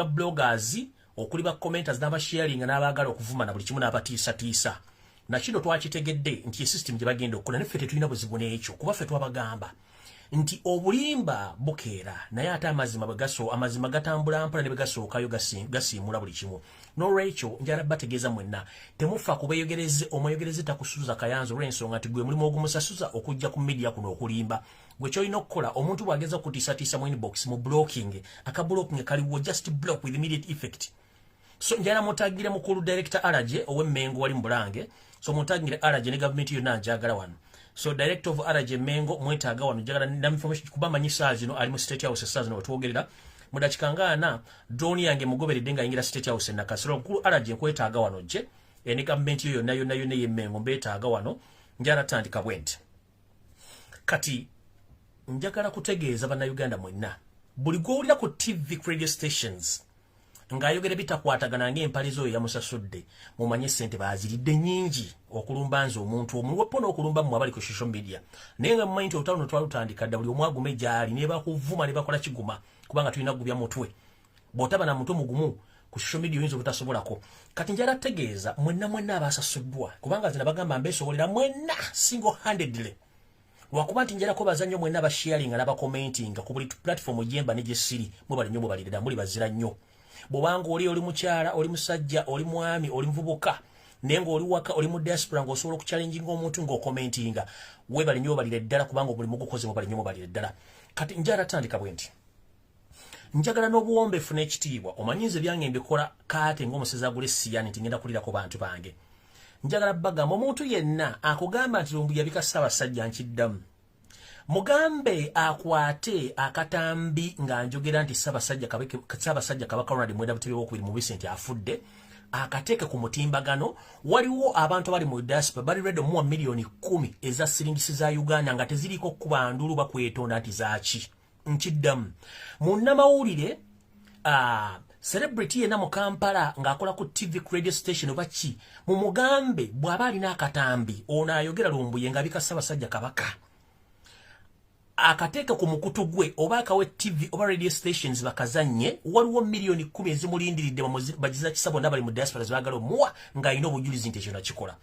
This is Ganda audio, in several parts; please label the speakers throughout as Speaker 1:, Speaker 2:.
Speaker 1: Okuli ba bloggers, okuli ba commenters n'abasharinga n'abaagala okuvuma na buli kimu n'abatiisatiisa. Nakino twakitegedde nti esystem gye bagenda okukola, neffe tetulina buzibu n'ekyo, kuba ffe twabagamba nti obulimba bukeera, naye ate amazima bwegaso amazima gatambula mpola ne bwegasookayo gasiimula buli kimu. N'olwekyo njala bategeeza mwenna, temufa kubeeyogereze. Omweyogereze takusuza kayanzo, olw'ensonga nti gwe mulimu ogumusasuza okujja ku media kuno okulimba. Gwe kyolina okukola, omuntu bw'ageza okutiisatiisa mu inbox, mu blocking, aka blocking kaliwo, just block with immediate effect. So njala mutagire mukulu Director Alaje ow'Emmengo wali mu Bulange. So mutagire Alaje ne gavumenti yonna, njagala wano. So director of Alaje Mengo, mwetaaga wano, njagala na information, kuba manyi saa zino ali mu State House. Saa zino wetwogerera, mu dakiika nga 40, drone yange mugoberedde ng'ayingira State House e Nakasero. Mukulu Alaje, nkwetaaga wano gye ne gavumenti yo yonna yonna yonna ey'Emmengo, mbeetaaga wano. Njala tandika bwe nti: kati njagala kutegeeza Bannayuganda mwenna, buli gw'owulira ku TV, radio stations ng'ayogera bitakwatagana ng'empale oyo yamusasudde, mumanye sente baaziridde nnyingi okulumba nze omuntu omuwepo n'okulumba mmwe abali ku social media. Naye nga mumanyi nti olutalo luno twalutandika dda. Buli omu agume gy'ali, ne bakuvuma ne bakola kiguma, kubanga tulina gubya mutwe. Bw'otaba na mutwe mugumu ku social media, oyinza obutasobolako. Kati njala tegeeza mwenna mwenna abasasuddwa, kubanga zina bagamba mbeesobolera mwenna single handedly, lwakuba nti njala kwebaza nnyo mwenna abasharinga n'abakomentinga ku buli platform gyemba ne gye siri. Mwebale nnyo, mwebalirira, muli bazira nnyo. Bw'obanga oli mukyala, oli musajja, oli mwami, oli muvubuka, naye ng'oli waka, oli mu diaspora, ng'osobola okuchallenginga omuntu ng'okomentinga, weebale nnyo, webalire ddala, kubanga omulimu gukoze. Mwebale nnyo, mwebalire ddala. Kati njala tandika bwe nti: njagala n'obuwombeefu n'ekitiibwa. Omanyi nze byange mbikola kaate ng'omusezi agula essiyani nti ngenda kulirako bantu bange. Njagala bagamba, omuntu yenna akugamba nti Lumbuye yabika Ssaabasajja, nkiddamu, mugambe akwate akatambi nga njogera nti Ssaabasajja Kabaka Ronald Mwenda Mutebi Wokubiri mubise nti afudde, akateeke ku mutimbagano. Waliwo abantu abali mu diaspora bali ready omuwa miliyoni 10 eza siringisi za Uganda nga teziriiko kuba ndulu bakwetonda nti zaaki. Nkiddamu, munnamawulire, celebrity yenna mu Kampala ng'akola ku TV, radio station oba ki, mumugambe bw'aba alina akatambi ono ayogera Lumbuye ng'abika Ssaabasajja Kabaka, akateeke ku mukutu gwe oba akawe TV oba radio stations bakazanye. Waliwo miliyoni 10 ezimulindiridde bagiza kisa bonna bali mu diaspora zebaagala omuwa ng'alina obujulizi nti ekyo nakikola.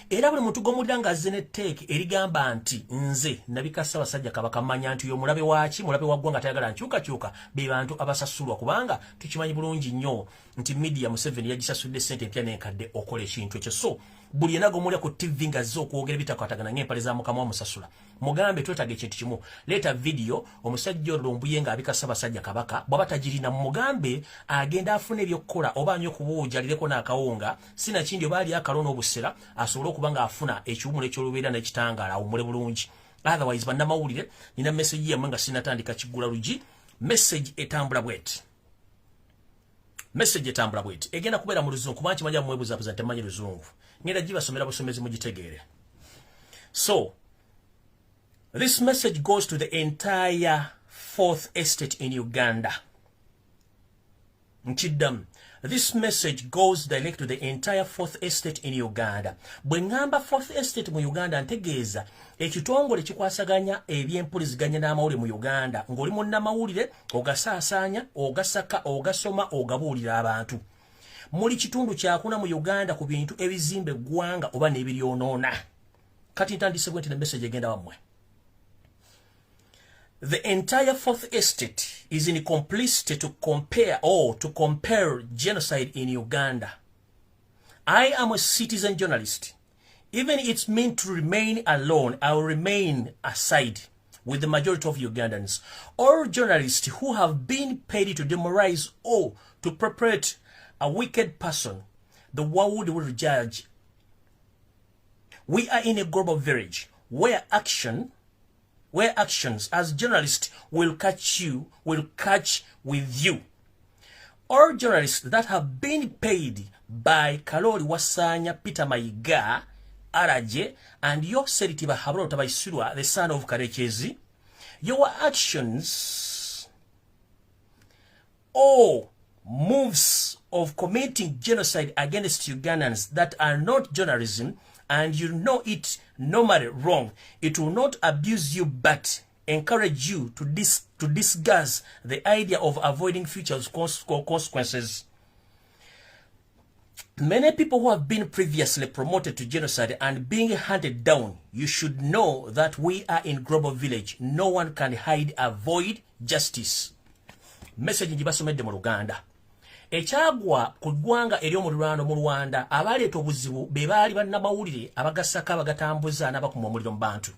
Speaker 1: Era buli muntu gw'omulira ng'azze netteeke erigamba nti nze nabika Ssaabasajja Kabaka, manya nti oyo mulabe waaki, mulabe wa ggwanga, tayagala nkyukakyuka. Be bantu abasasulwa, kubanga tukimanyi bulungi nnyo nti media Museveni yagisasudde ssente empya n'enkadde okola ekintu ekyo. So buli yenna gw'omulya ku TV ng'azze okwogera ebitakwatagana ng'empale za mukama wamusasula, mugambe twetaaga ekintu kimu: leeta vidiyo omusajja olwo Lumbuye ng'abika Ssaabasajja Kabaka. Bw'aba tagirina, mugambe agenda afuna ebyokukola, oba anywe kubuuja alireko n'akawunga, sinakindi oba ali akalo n'obusera, asobole okuba ng'afuna ekiwumulo ekyolubeera n'ekitangaala, awummule bulungi. Otherwise, bannamawulire, nina message yammwe nga sinatandika kiggula lugi. Message etambula bweti, message etambula bweti, egenda kubeera mu Luzungu, kuba nkimanya mwebuzabuza nti temanyi Luzungu. Ngenda gibasomera busomezi mugitegeere. So this message goes to the entire fourth estate in Uganda. Nkiddamu, this message goes direct to the entire fourth estate in Uganda. Bwe ŋŋamba fourth estate mu Uganda, ntegeeza ekitongole kikwasaganya ebyempuliziganya n'amawulire mu Uganda. Ng'oli munnamawulire, ogasaasaanya, ogasaka, ogasoma, ogabuulira abantu, muli kitundu kyakuna mu Uganda ku bintu ebizimba eggwanga oba n'ebiryonoona. Kati ntandise bwe nti ne message egenda wammwe. The entire fourth estate is in complicity to compare or to compare genocide in Uganda. I am a citizen journalist. Even it's meant to remain alone, I will remain aside with the majority of Ugandans. All journalists who have been paid to demoralize or to perpetrate a wicked person, the world will judge. We are in a global village where actions as journalists will catch you, will catch with you. All journalists that have been paid by Kalori Wasanya, Peter Maiga, Araje, and your Tibahabro Tabaisura, the son of Karechezi, your actions or moves of committing genocide against Ugandans that are not journalism, and you know it normally wrong, it will not abuse you but Encourage you to discuss the idea of avoiding future consequences. Many people who have been previously promoted to genocide and being hunted down, you should know that we are in global village. No one can hide, avoid justice. Message njibasomedde mu Luganda. Ekyagwa ku ggwanga ery'omulirwano mu Rwanda, abaleeta obuzibu be baali bannamawulire abagasaka, abagatambuza n'abakuma omuliro mu bantu.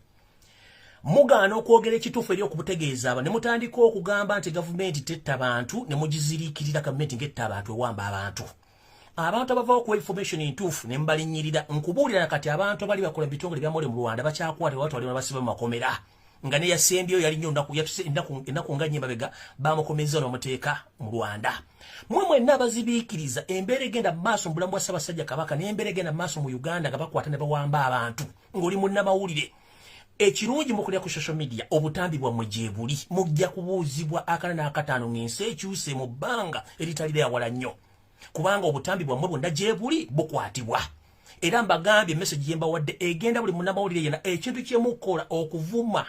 Speaker 1: Mugaana okwogera ekituufu eri okubutegeeza aba ne mutandika okugamba nti gavumenti tetta bantu, ne mugiziriikirira. Gavumenti ng'etta abantu, ewamba abantu. Abantu abavawo okuwa information entuufu ne mubalinnyirira. Nkubuulira kati, abantu abali bakola bitongole byamawulire mu Rwanda bakyakwata, batwalibwa, basiba mu makomera, nga neyasembyeyo yali nnyo ennaku nga nnyo mabega, bamukomezza ne bamuteeka mu Rwanda. Mwe mwenna abazibiikiriza embeera egenda mu maaso mu bulamu bwa Ssaabasajja Kabaka n'embeera egenda mu maaso mu Uganda, nga bakwata ne bawamba abantu ng'oli munnamawulire, ekirungi mukulya ku social media, obutambi bwammwe gye buli, mujja kubuuzibwa akana n'akataano ng'ensi ekyuse mu bbanga eritalira yawala nnyo, kubanga obutambi bwammwe bwonna gye buli bukwatibwa. Era mbagambye, message yembawadde egenda buli munnamawulire yena: ekintu kyemukola okuvuma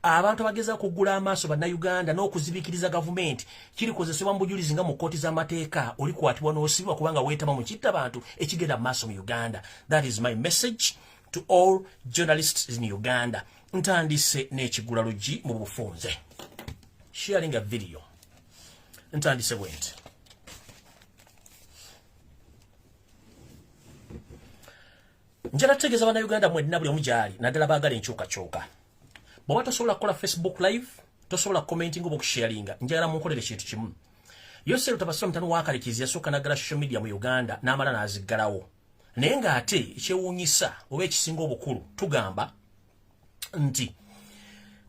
Speaker 1: abantu abageza kugula amaaso bannayuganda n'okuzibikiriza gavumenti kirikozesebwa mu bujulizi nga mu kkooti z'amateeka, olikwatibwa n'osibibwa kubanga weetaba mu kitta bantu ekigenda mu maaso mu Uganda. That is my message to all journalists in Uganda. Ntandise n'ekigula luggi mu bufunze, sharing a video. Ntandise bwe nti: njala tutegeeza bannayuganda mwenna, buli omu gyali, naddala baagala enkyukakyuka. Bw'oba tosobola kukola Facebook Live, tosobola commenting oba okusharinga, njagala munkolere ekintu kimu. Yoseri Tabasira mutano wa Kalekizi yasooka naggala social media mu Uganda, n'amala n'aziggalawo. Naye ng'ate ekyewuunyisa oba ekisinga obukulu, tugamba nti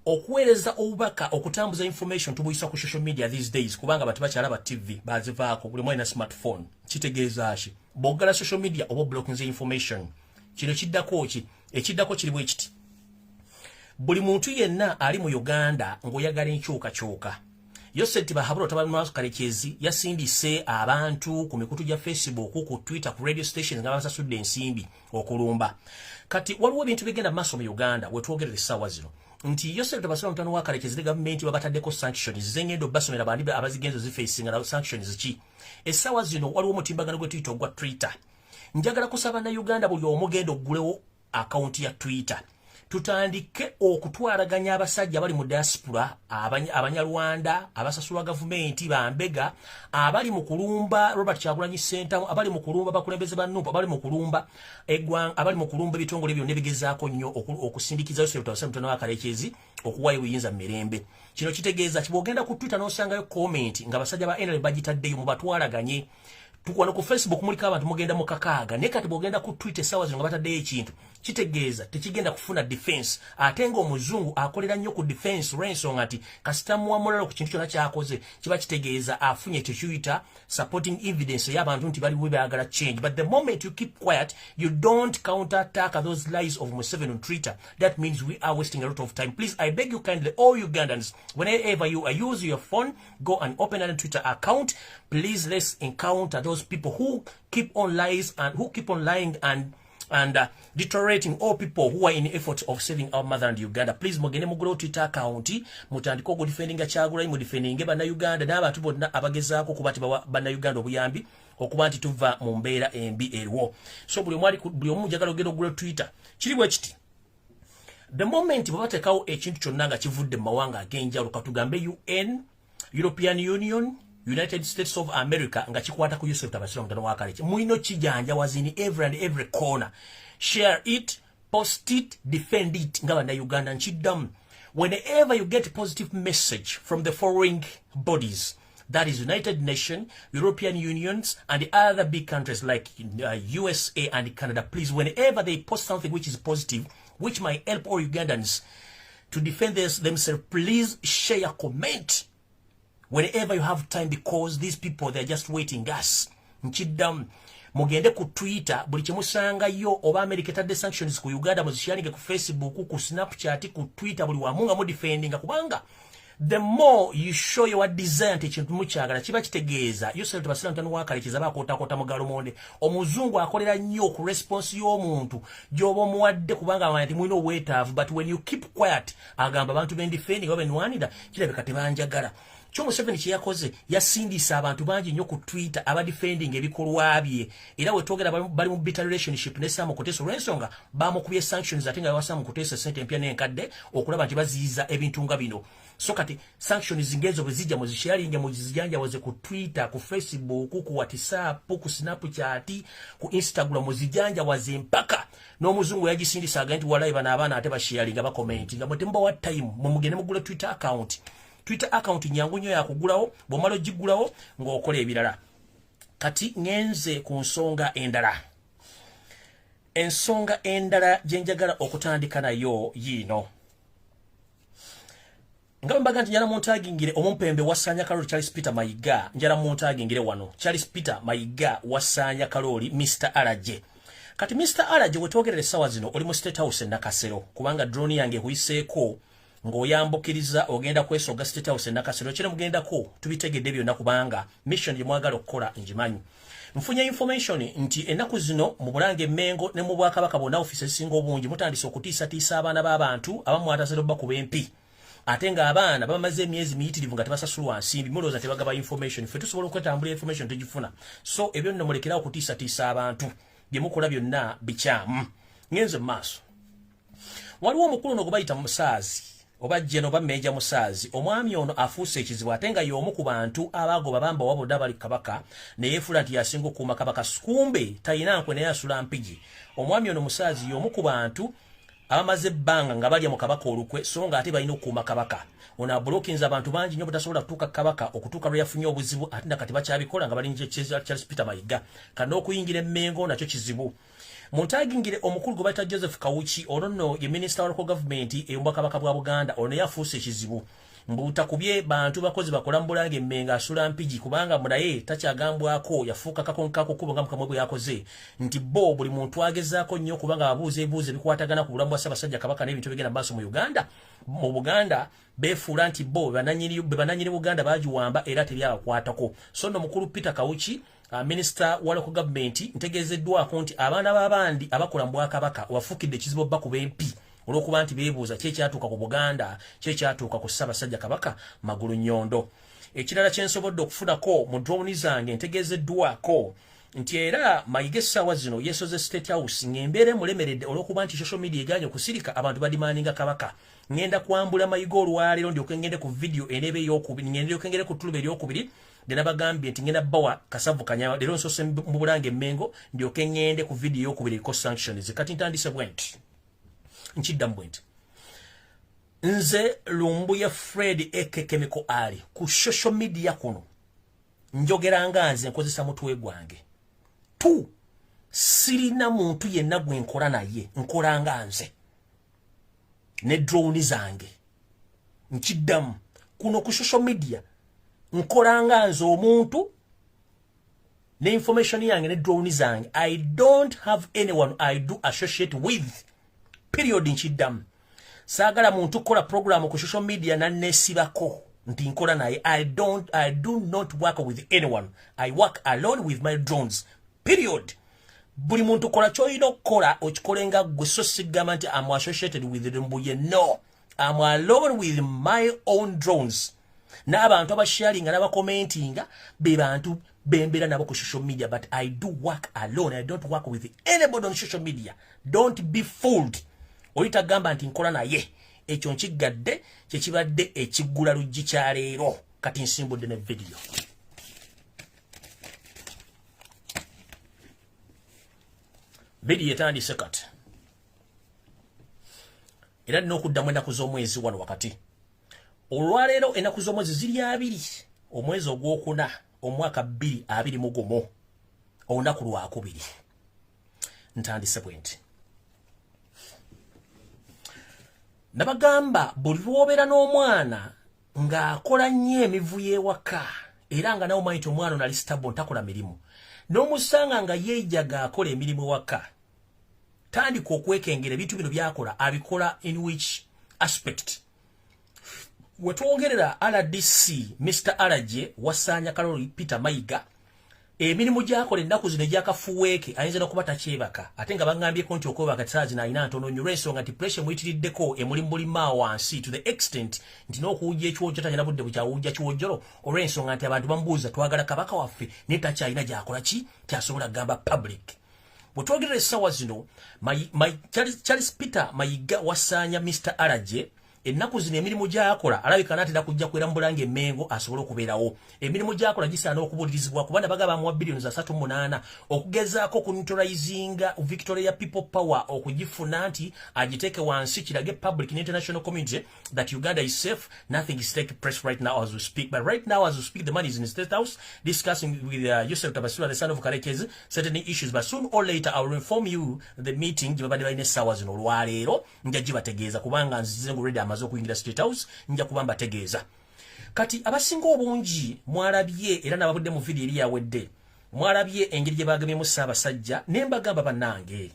Speaker 1: okuweereza obubaka, okutambuza information, tubuyisa ku social media these days, kubanga bantu bakyalaba TV, bazivaako, buli omu alina smartphone. Kitegeeza ki? Bw'oggala social media oba oblockinze information. Kino kiddako ki? Ekiddako kiri bwe kiti: buli muntu yenna ali mu Uganda ng'oyagala enkyukakyuka, Yosef Tibahabura otabalima Kalekezi yasindise abantu ku mikutu gya Facebook, ku Twitter, ku radio stations, nga basasudde ensimbi okulumba. Kati waliwo ebintu bigenda maaso mu Uganda wetwogerera essaawa zino, nti Yosef Tabasira mutano wa Kalekezi ne gavumenti babataddeko sanctions zengendo basomera bandi abazigenzo zifacinga sanctions ki. Essaawa zino waliwo omutimbagano gwe tuyita ogwa Twitter. Njagala kusaba na Uganda, buli omugendo oggulewo akawunti ya Twitter, tutandike okutwalaganya abasajja abali mu diaspora, abanyarwanda abasasulwa gavumenti, bambega abali mu kulumba Robert Kyagulanyi Ssentamu, abali mu kulumba bakulembeze ba NUP, abali mu kulumba eggwanga, abali mu kulumba ebitongole byonna ebigezaako nnyo okusindikiza Yosef Tabasira mutano wa Kalekezi okuwaayo obuyinza mu mirembe. Kino kitegeeza ki? Bw'ogenda ku Twitter n'osangayo comment nga abasajja ba NRM bagitaddeyo, mubatwalaganye. Tukwano ku Facebook muliko abantu mugenda mu 6, naye kati bw'ogenda ku Twitter essaawa zino nga bataddeyo ekintu, kitegeeza tekigenda kufuna defense. Ate ng'omuzungu akolera nnyo ku defense, olw'ensonga nti kasita muwa mulala ku kintu kyonna kyakoze, kiba kitegeeza afunye tekiyita supporting evidence ey'abantu nti baliwo baagala change. But the moment you keep quiet, you don't counter attack those lies of Museveni on Twitter, that means we are wasting a lot of time. Please, I beg you kindly, all Ugandans, whenever you use your phone, go and open a Twitter account. Please, let's encounter those people who keep on lies and who keep on lying and deteriorating all people who are in effort of saving our motherland Uganda. Please, mugende mugulewo Twitter account, mutandike okudefendinga Kyagulanyi, mudefendinge bannayuganda n'abantu bonna abagezaako okuba nti bawa bannayuganda obuyambi okuba nti tuva mu mbeera embi eriwo. So buli omu, buli omu njagala ogenda ogula Twitter. Kiri bwe kiti: the moment bwe bateekawo ekintu kyonna nga kivudde mu mawanga ag'enjawulo, katugambe UN, European Union, United States of America, nga kikwata ku Yusuf Tabasira mutano wa Kaleki, mulina kijanjawaza in every and every corner. Share it, post it, defend it nga bannayuganda. Nkiddamu: whenever you get positive message from the foreign bodies, that is United Nations, European Unions, and the other big countries like USA and Canada, please, whenever they post something which is positive, which might help all Ugandans to defend themselves, please share, comment whenever you have time, because these people, they're just waiting us. Nkiddamu: mugende ku Twitter, buli kyemusangayo oba America etadde sanctions ku Uganda, muzisharinge ku Facebook, ku Snapchat, ku Twitter, buli wamu nga mudefendinga, kubanga The more you show your desire nti ekintu mukyagala, kiba kitegeeza Yusuf Tebasira mutano wakalekiza bakootakoota mu galomonde. Omuzungu akolera nnyo ku response y'omuntu gy'oba omuwadde, kubanga amanya nti mulina obwetaavu. But when you keep quiet, agamba abantu bendifendi nga benwanira kirabika tebanjagala. Kyo Museveni kye yakoze, yasindisa abantu bangi nnyo ku Twitter abadefending ebikolwa bye, era wetwogera bali mu bitter relationship ne Sam Kutesa olw'ensonga bamukubye sanctions, ate nga Sam Kutesa sente empya n'enkadde okulaba nti baziyiza ebintu nga bino. So kati sanctions ngezo bwe zijja, muzisharinge, muzijanjawaze ku Twitter, ku Facebook, ku WhatsApp, ku Snapchat, ku Instagram, muzijanjawaze mpaka n'omuzungu yagisindisa aga nti walayi bano abaana ate basharinga, bakomentinga. Mwe temubawa time, mumugende mugule Twitter account. Twitter account nyangu nnyo yakugulawo, bw'omala ogigulawo ng'okola ebirala. Kati ŋŋenze ku nsonga endala. Ensonga endala gye njagala okutandika nayo yiino. Nga bwe mbaga nti njala muntagingire omumpembe wasanya Kaloli Charles Peter Mayiga, njala muntagingire wano Charles Peter Mayiga wasanya Kaloli, Mr Alaje. Kati Mr Alaje, wetwogerera essaawa zino oli mu State House e Nakasero, kubanga drone yange ekuyiseeko ng'oyambukiriza ogenda kwesoga State House e Nakasero. Kire mugendako tubitegedde byonna, kubanga mission gye mwagala okukola ngimanyi. Nfunye information nti ennaku zino mu Bulange, Emmengo ne mu Bwakabaka bwonna, ofiisi ezisinga obungi, mutandise okutiisatiisa abaana b'abantu abamu atasera obbakuba empi, ate ng'abaana bamaze emyezi miyitirivu nga tebasasulwa nsimbi. Mulowooza tebagaba information? Ffe tusobola okwetambula, information tugifuna. So ebyo nno mulekerawo okutiisatiisa abantu, bye mukola byonna bikyamu. Ngenze mu maaso. Waliwo omukulu ono gwe bayita Musaazi, oba jeno oba Meja Musaazi. Omwami ono afuuse ekizibu, ate nga y'omu ku bantu abagoba bamba wabodde abali kabaka, neyeefuula nti yasinga okukuuma kabaka. Kumbe talina nkwe, naye asula Mpigi. Omwami ono Musaazi y'omu ku bantu abamaze ebbanga nga balya mu kabaka olukwe, so nga ate balina okukuuma kabaka. Ono abulokinza abantu bangi nnyo butasobola kutuuka kabaka okutuuka lwe yafunye obuzibu, ate nakati bakyabikola nga balinje Charles Peter Mayiga. Kano okuyingira Emmengo nakyo kizibu. Muntagingire omukulu gwe bayita Joseph Kawuki. Ono nno ye minisita wa local government ey'Obwakabaka bwa Buganda. Ono yafuuse ekizibu mbuta kubye bantu bakozi bakola mu Bulange Emmengo, asula Mpigi, kubanga munaye takyagambwako, yafuuka kakonkako kubo nga Mukama bwe yakoze nti bo buli muntu agezaako nnyo kubanga abuuza ebibuuzo ebikwatagana ku bulamu bwa Ssaabasajja Kabaka n'ebintu ebigenda maaso mu Uganda, mu Buganda, beefuula nti bo be bananyini Buganda, bagiwamba era tebyabakwatako. So nno mukulu Peter Kawuki, minisita wa local government, ntegeezeddwako nti abaana b'abandi abakola mu bwakabaka wafuukidde ekizibu bakuba empi olw'okuba nti beebuuza kyekyatuuka ku Buganda, kyekyatuuka ku Ssaabasajja Kabaka Magulu Nnyondo. Ekirala kyensobodde okufunako mu drone zange, ntegeezeddwako nti era Mayiga essaawa zino yeesoze State House ng'embeera emulemeredde olw'okuba nti social media eganye okusirika, abantu bademandinga kabaka. Ŋŋenda kwambula Mayiga olwaleero, ndyoke ngende ku video eneeba eyokubiri, ngende ngende ku ttuluba eryokubiri lye nabagambye nti ngenda bawa kasavu kanyama. Leero nsoose mu Bulange Emmengo, ndyoke ŋŋende ku video eyokubiri eriko sanctions. Kati ntandise bwe nti, nkiddamu bwe nti: nze Lumbuye Fred Ekekemiko ali ku social media kuno, njogera nga nze, nkozesa mutwe gwange tu, sirina muntu yenna gwe nkola naye, nkola nga nze ne drone zange. Nkiddamu, kuno ku social media nkola nga nze omuntu ne information yange ne drone zange. I don't have anyone I do associate with, period. Nkiddamu, saagala muntu kukola program ku social media nannesibako nti nkola naye. I do not work with anyone. I work alone with my drones, period. Buli muntu kola kyolina okukola, okikole nga ggwe, so sigamba nti am associated with Mbuye. No, am alone with my own drones n'abantu abasharinga n'abakomentinga be bantu bembeera nabo ku social media, but I do work alone. I don't work with anybody on social media. Don't be fooled. Oli tagamba nti nkola naye. Ekyo nkiggadde, kyekibadde ekiggula luggi kyaleero. Kati nsimbudde ne video. Video etandise kati, era nina okuddamu ennaku z'omwezi wano wakati. Olwaleero ennaku z'omwezi ziri 20 omwezi ogwokuna omwaka 2021, olunaku lwakubiri. Ntandise bwe nti: nabagamba buli lwobeera n'omwana ng'akola nnyo emivuyo ewaka, era nga nawe omanyi nti omwana ono ali stable, ntakola mirimu, n'omusanga nga yeejaga akola emirimu ewaka, tandika okwekengera ebintu bino byakola abikola in which aspect. Wetwongerera RDC Mr Alaje Wasanya Kaloli Peter Mayiga, emirimu gyakola ennaku zino egyakafuweeke, ayinza n'okuba takyebaka, ate nga baŋŋambyeko nti okwebaka saa zino alina ntono nnyo, olw'ensonga nti pressure emuyitiriddeko, emuli mulima wansi to the extent nti n'okuwujja ekiwojjo talina budde bukyawujja kiwojjolo, olw'ensonga nti abantu bamubuuza, "Twagala kabaka waffe," naye takyalina gyakola ki kyasobola kugamba public. Bwe twogerera essaawa zino, Charles Peter Mayiga Wasaanya Mr Alaje, ennaku zino emirimu gy'akola alabika naatera kujja kwera mu Bulange Emmengo asobole okubeerawo. Emirimu gy'akola gisaana okubuulirizibwa, kuba nabaga bamuwa biliyoni 38 okugezaako kuneutralizinga victory ya People Power, okugifuna nti agiteeke wansi kirage public ne international community that Uganda is safe, nothing is taking place right now as we speak. But right now as we speak, the man is in the State House discussing with Yosef Tabasura, the son of Karekezi, certain issues. But soon or later I will inform you the meeting gye babadde balina essaawa zino olwaleero. Nja gibategeeza kubanga nzize ngu already amaze okuyingira State House, nja kuba mbategeeza. Kati abasinga obungi mwalabye era nababudde mu video eri yawedde, mwalabye engeri gye bagemyemu Ssaabasajja, ne mbagamba, bannange,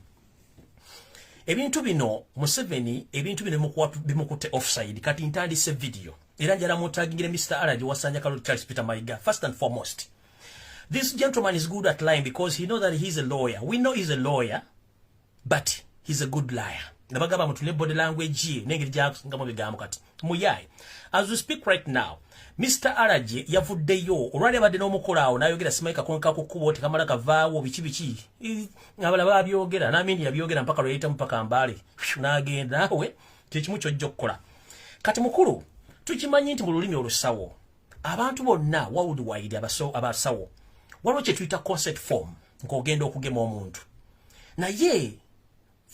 Speaker 1: ebintu bino Museveni, ebintu bino bimukutte offside. Kati ntandise video era njala mutagingire Mr Alaji Wasanja Kaloli Charles Peter Mayiga. First and foremost, this gentleman is good at lying because he know that he's a lawyer. We know he's a lawyer, but he's a good liar. Nabagamba mutule body language ye n'engeri gyasingamu bigambo. Kati muyaye, as we speak right now, Mr Alaje yavuddeyo olwali abadde n'omukolo awo n'ayogera, simanyi kakonka ku kkubo tekamala kavaawo, biki biki, abalala babyogera, n'Amini yabyogera mpaka lwe yayitamu paka Mbaale n'agenda. Naawe kyekimu kyojja okukola. Kati mukulu, tukimanyi nti mu lulimi olusawo, abantu bonna worldwide abasawo, waliwo kye tuyita consent form ng'ogenda okugema omuntu. Naye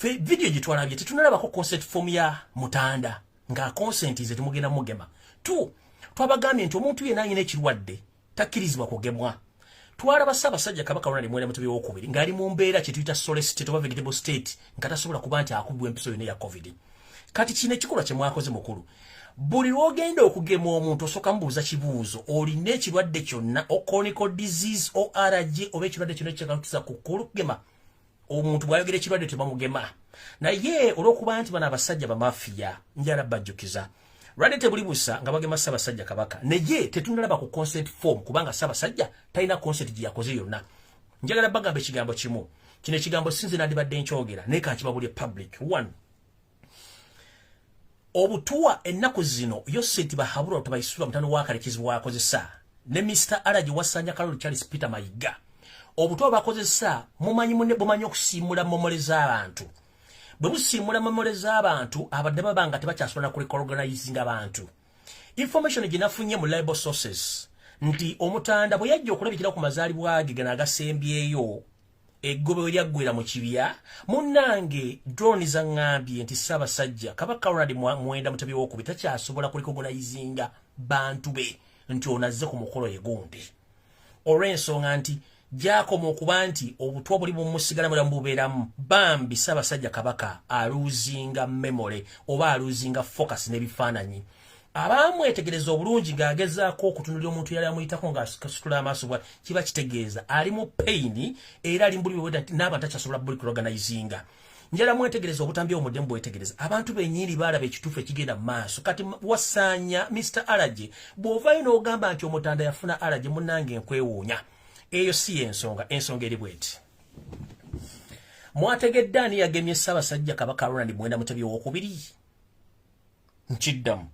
Speaker 1: video gye twalabye, tetunalabako consent form ya Mutanda nga consent ze temugenda mugema. Tu twabagambye nti omuntu yenna alina ekirwadde takkirizibwa kugemwa. Twalaba Ssaabasajja Kabaka Ronald Mwenda Mutebi Owokubiri ng'ali mu mbeera kye tuyita solid state oba vegetable state, nga tasobola kuba nti akubibwa empiso yonna eya COVID. Kati kino ekikolwa kye mwakoze, mukulu, buli lw'ogenda okugema omuntu osooka mubuuza kibuuzo, olina ekirwadde kyonna, chronic disease, org oba ekirwadde kyonna kyekakisa ku kugema? Omuntu bw'ayogera ekirwadde tebamugema. Naye olw'okuba nti bano abasajja bamafiya, njala bajjukiza lwadde tebuli busa nga bagema Ssaabasajja Kabaka, naye tetunalaba ku consent form, kubanga Ssaabasajja talina consent gye yakoze yonna. Njagala bagamba ekigambo kimu. Kino ekigambo sinze nandibadde nkyogera, naye kankibabulye public. One, obutuwa ennaku zino Yoseti Bahabulwa Tabaisula mutano wa Kalekezi wakozesa ne Mr Alaji Wasanya Kaloli Charles Peter Mayiga, obutuwa bakozesa mumanyi munne bumanyi okusiimula memory z'abantu. Bwe busiimula memory z'abantu, abadde babanga tebakyasobola kureorganizing abantu. Information gye nafunye mu reliable sources nti Omutanda bwe yajja okulabikira ku mazaalibwa ge gano agasembyeyo, eggobe we lyaggwera mu kibya, munnange, drone zaŋŋambye nti Ssaabasajja Kabaka Ronald Mwenda Mutebi Wokubiri takyasobola kurecognizinga bantu be nti ono azze ku mukolo egundi, olw'ensonga nti gyakoma okuba nti obutwa buli bumusigala mulamu bubeeramu. Bambi Ssaabasajja Kabaka alosinga memory oba alosinga focus n'ebifaananyi. Abamwetegereza obulungi ng'agezaako okutunulira omuntu yali amuyitako ng'asitula amaaso bwa kiba kitegeeza ali mu pain era ali mbuli bweda n'abantu takyasobola buli kuorganizinga. Njala mwetegereza obutambi obwo, muddemu bwetegereza. Abantu bennyini baalaba ekituufu ekigenda mu maaso. Kati Wasaanya Mr Alaje, bw'ovaayo n'ogamba nti Omutanda yafuna alaje, munnange nkwewuunya. Eyo si yensonga. Ensonga eri bweti: mwategedde ani yagemye Ssaabasajja Kabaka Ronald Mwenda Mutebi Owokubiri? Nkiddamu,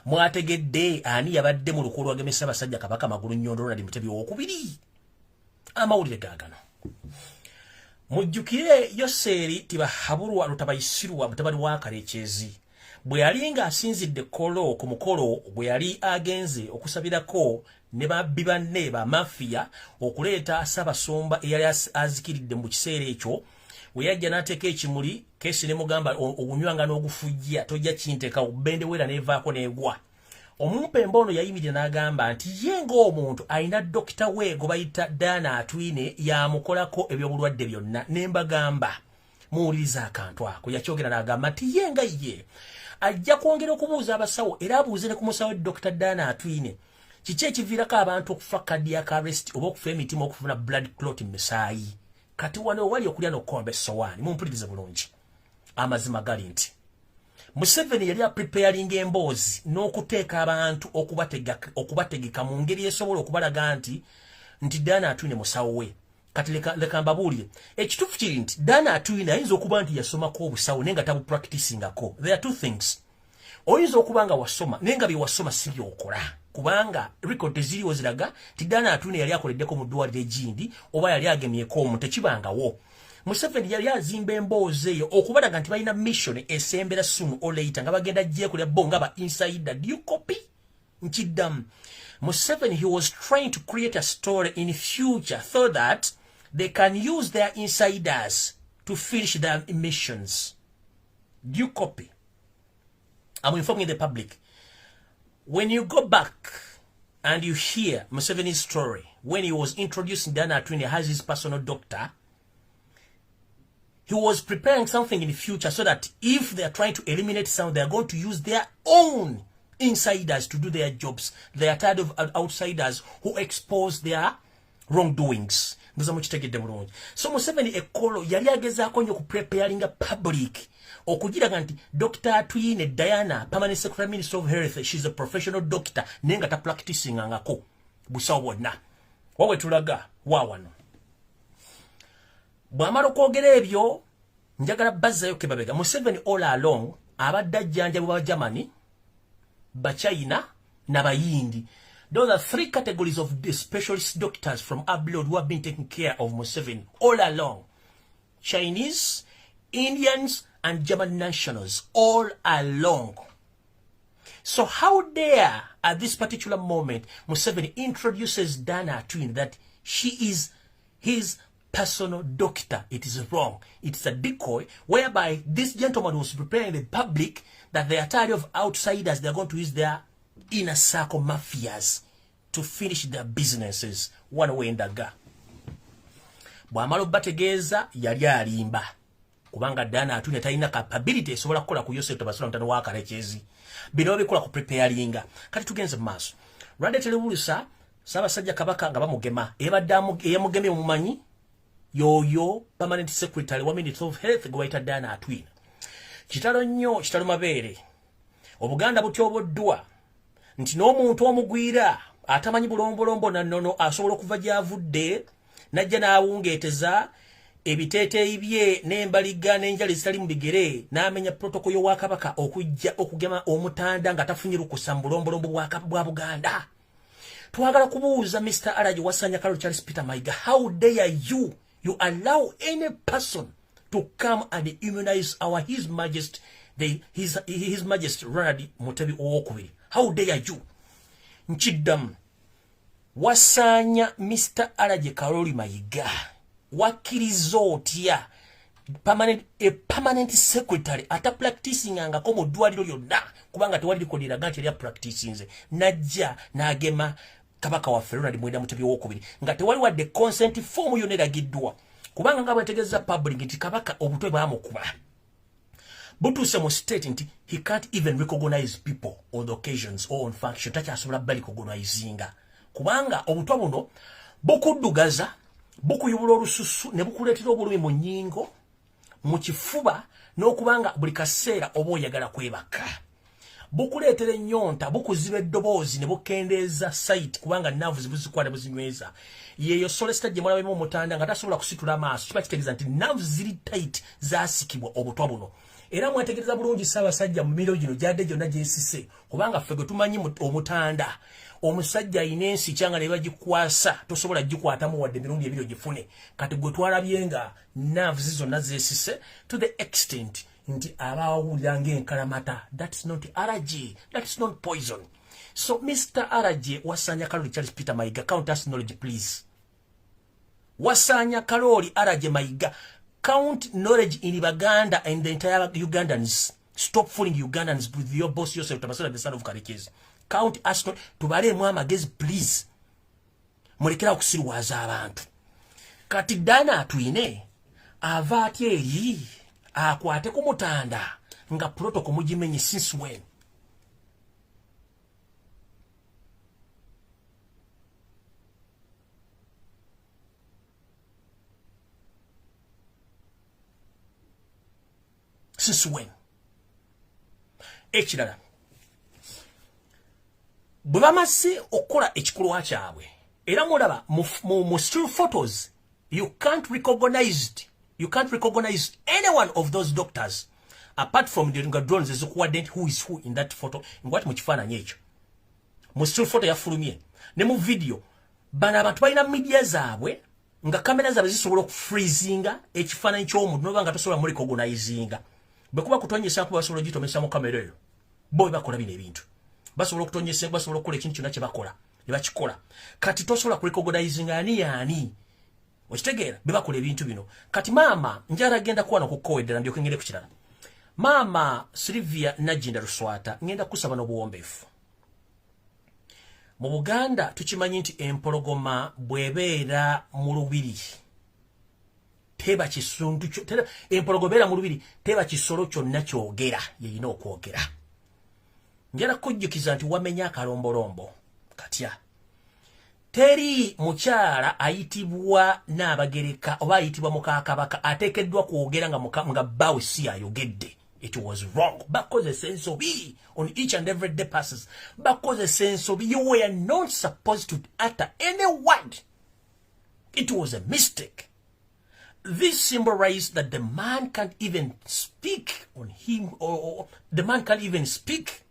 Speaker 1: mwategedde ani yabadde mu lukulu lwagemye Ssaabasajja Kabaka Magulu Nnyondo Ronald Mutebi Owokubiri? Amawulire gaagano, mujjukire Yoseeri Tibahabulwa Lutabayisirwa mutabani wa Kalekyezi bwe yali ng'asinzidde kolo ku mukolo gwe yali agenze okusabirako ne babbi banne bamafiya okuleeta Ssaabasumba eyali azikiridde mu kiseera ekyo, we yajja n'ateeka ekimuli kesi ne mugamba, "Ogunywanga n'ogufujja tojja kinteeka bendewera," n'evaako n'egwa. Omumpembe ono yayimirira n'agamba nti ye ng'omuntu alina dokita we gwe bayita Dana Atwine, yamukolako ebyobulwadde byonna. Ne mbagamba muwuliriza akantu ako. Yakyogera n'agamba nti ye nga ye ajja kwongera okubuuza abasawo, era abuuze ne ku musawo Dr Dana Atwine, kiki ekiviirako abantu okufa cardiac arrest oba okufa emitima, okufuna blood clot mu misaayi. Kati wano wali okulya n'okukomba essowaani, mumpulirize bulungi. Amazima gali nti Museveni yali apreparinga emboozi n'okuteeka abantu okubategeka mu ngeri esobola okubalaga nti Diana Atwine musawo we. Kati leka mbabuulire ekituufu kiri nti Diana Atwine ayinza okuba nti yasomako obusawo naye nga tabupracticingako. There are two things. Oyinza okuba nga wasoma naye nga bye wasoma si byokola, kubanga record teziriwo ziraga nti Diana Atwine yali akoleddeko mu ddwaliro egindi oba yali agemyeko omuntu, tekibangawo. Museveni yali azimba emboozi eyo okubalaga nti balina mission esembera soon or later nga bagenda gyekolera bo nga ba insider. Do you copy? Nkiddamu, Museveni, he was trying to create a story in future so that they can use their insiders to finish their missions. Do you copy? I'm informing the public. When you go back and you hear Museveni's story, when he was introducing Diana Atwine as his personal doctor, he was preparing something in the future so that if they are trying to eliminate some, they are going to use their own insiders to do their jobs. They are tired of outsiders who expose their wrongdoings. Ndoza mukitegedde bulungi. So Museveni ekolo yali agezaako nnyo okupreparinga public okugiraga nti Dr. Atwine Diana, permanent secretary, minister of health, she's a professional doctor, naye nga tapracticingangako busawo bwonna. Wawe tulaga wa wano. Bw'amala okwogera ebyo, njagala bazzayo kebabega. Museveni all along abadde ajjanjabibwa Bagermany, Bachina n'Abayindi. Those are three categories of the specialist doctors from abroad who have been taking care of Museveni all along. Chinese, Indians, and German nationals all along. So how dare at this particular moment Museveni introduces Diana Atwine that she is his personal doctor? It is wrong. It's a decoy whereby this gentleman was preparing the public that they are tired of outsiders. They are going to use their inner circle mafias to finish their businesses. One way ndaga. Bw'amala obbategeeza yali alimba kubanga Diana Atwine talina capability esobola kukola ku Yosef Tabasula mutano wa Karekezi. Bino babikola ku preparinga. Kati tugenze mu maaso. Lwadde telewulusa Ssaabasajja Kabaka nga bamugema, ebadde eyamugemye mumanyi yoyo permanent secretary wa Ministry of Health gwe bayita Diana Atwine. Kitalo nnyo, kitalo mabeere. Obuganda butyoboddwa nti n'omuntu omugwira atamanyi bulombolombo na nnono asobola okuva gy'avudde n'ajja n'awungeeteza ebiteeteeyi bye n'embaliga n'enjala ezitali mu bigere n'amenya protocol y'Obwakabaka okujja okugema omutanda nga tafunye lukusa mu bulombolombo bwa Buganda. Twagala kubuuza Mr. Alaji Wasanya Karoli Charles Peter Mayiga, how dare you allow any person to come and immunize our His Majesty the His Majesty Ronald Mutebi Owokubiri? How dare you? Nkiddamu, Wasanya Mr. Alaji Karoli Mayiga, wakkiriza otya a permanent secretary ata practicingangako mu ddwaliro lyonna, kubanga tewali record eraga nti yali apracticinze, najja n'agema Kabaka waffe Ronald Mwenda Mutebi Owokubiri nga tewali wadde consent form yonna eragiddwa, kubanga nga bwetegeeza public nti Kabaka obutwe bwamukuba butuuse mu state nti he can't even recognize people on the occasions or on function, takyasobola barecognizinga kubanga obutwa buno bukuddugaza, bukuyubula olususu ne bukuleetera obulumi mu nnyingo, mu kifuba, n'okubanga buli kaseera oba oyagala kwebaka. Bukuleetera ennyonta, bukuziba eddoboozi ne bukendeeza sight kubanga nerves buzikwata buzinyweza. Yeyo solesta gye mulabemu omutanda nga tasobola kusitula maaso, kiba kitegeeza nti nerves ziri tight, zaasikibwa obutwa buno. Era mwetegereza bulungi Ssaabasajja mu miro gino gyadde gyonna gyesise, kubanga ffe gwe tumanyi omutanda omusajja ayina ensi kyanga ne bagikwasa tosobola gikwatamu wadde emirundi ebiri ogifune. Kati gwe twalabye nga nerves zonna zeesise to the extent nti abawulira ng'enkalamata. That's not rg, that's not poison. So Mr. RJ Wasanya Kaloli Charles Peter Mayiga, count us knowledge please. Wasanya Kaloli RJ Mayiga, count knowledge in Baganda and the entire Ugandans. Stop fooling Ugandans with your boss yourself Tabasula, the son of Karekezi. Count us not tubalemu amagezi please, mulekera okusirwaza abantu. Kati Diana Atwine ava atya eri akwate ku mutanda nga protocol mugimenye? Since when? Since when? Ekirala, bwe bamaze okukola ekikolwa kyabwe, era mulaba mu still photos, you can't recognize any one of those doctors apart from the nga drones ezikuwadde nti who is who in that photo. Ngwati mu kifaananyi ekyo, mu still photo yafulumye ne mu video, bano abantu balina media zaabwe nga kamera zaabwe zisobola okufreezinga ekifaananyi ky'omuntu, noba nga tosobola murecognizinga. Bwe kuba kutonyesa nkuba, basobola ogitomesa mu kamera eyo. Bo bwe bakola bino ebintu, basobola okutonyesa, basobola okukola ekintu kyonna kye bakola ne bakikola. Kati tosobola kurecognizinga ani yaani, okitegeera? Bwe bakola ebintu bino. Kati maama njala genda kuwana okukowa eddala, ndyoke ngende ku kirala. Maama Silivia Nagginda Luswata, ngenda kusaba n'obuwombeefu. Mu Buganda tukimanyi nti empologoma bw'ebeera mu lubiri teba kisuntu, empologoma ebeera mu lubiri teba kisolo kyonna kyogera, yeyina okwogera. Njala kujjukiza nti wamenya akalombolombo katya. Teri mukyala ayitibwa Naabagereka oba ayitibwa mukakabaka ateekeddwa kwogera nga bbaawe si ayogedde. It was wrong. Bakozesa ensobi. On each and every day passes, bakozesa ensobi. You were not supposed to utter any word. It was a mistake. This symbolized that the man can't even speak on him or the man can't even speak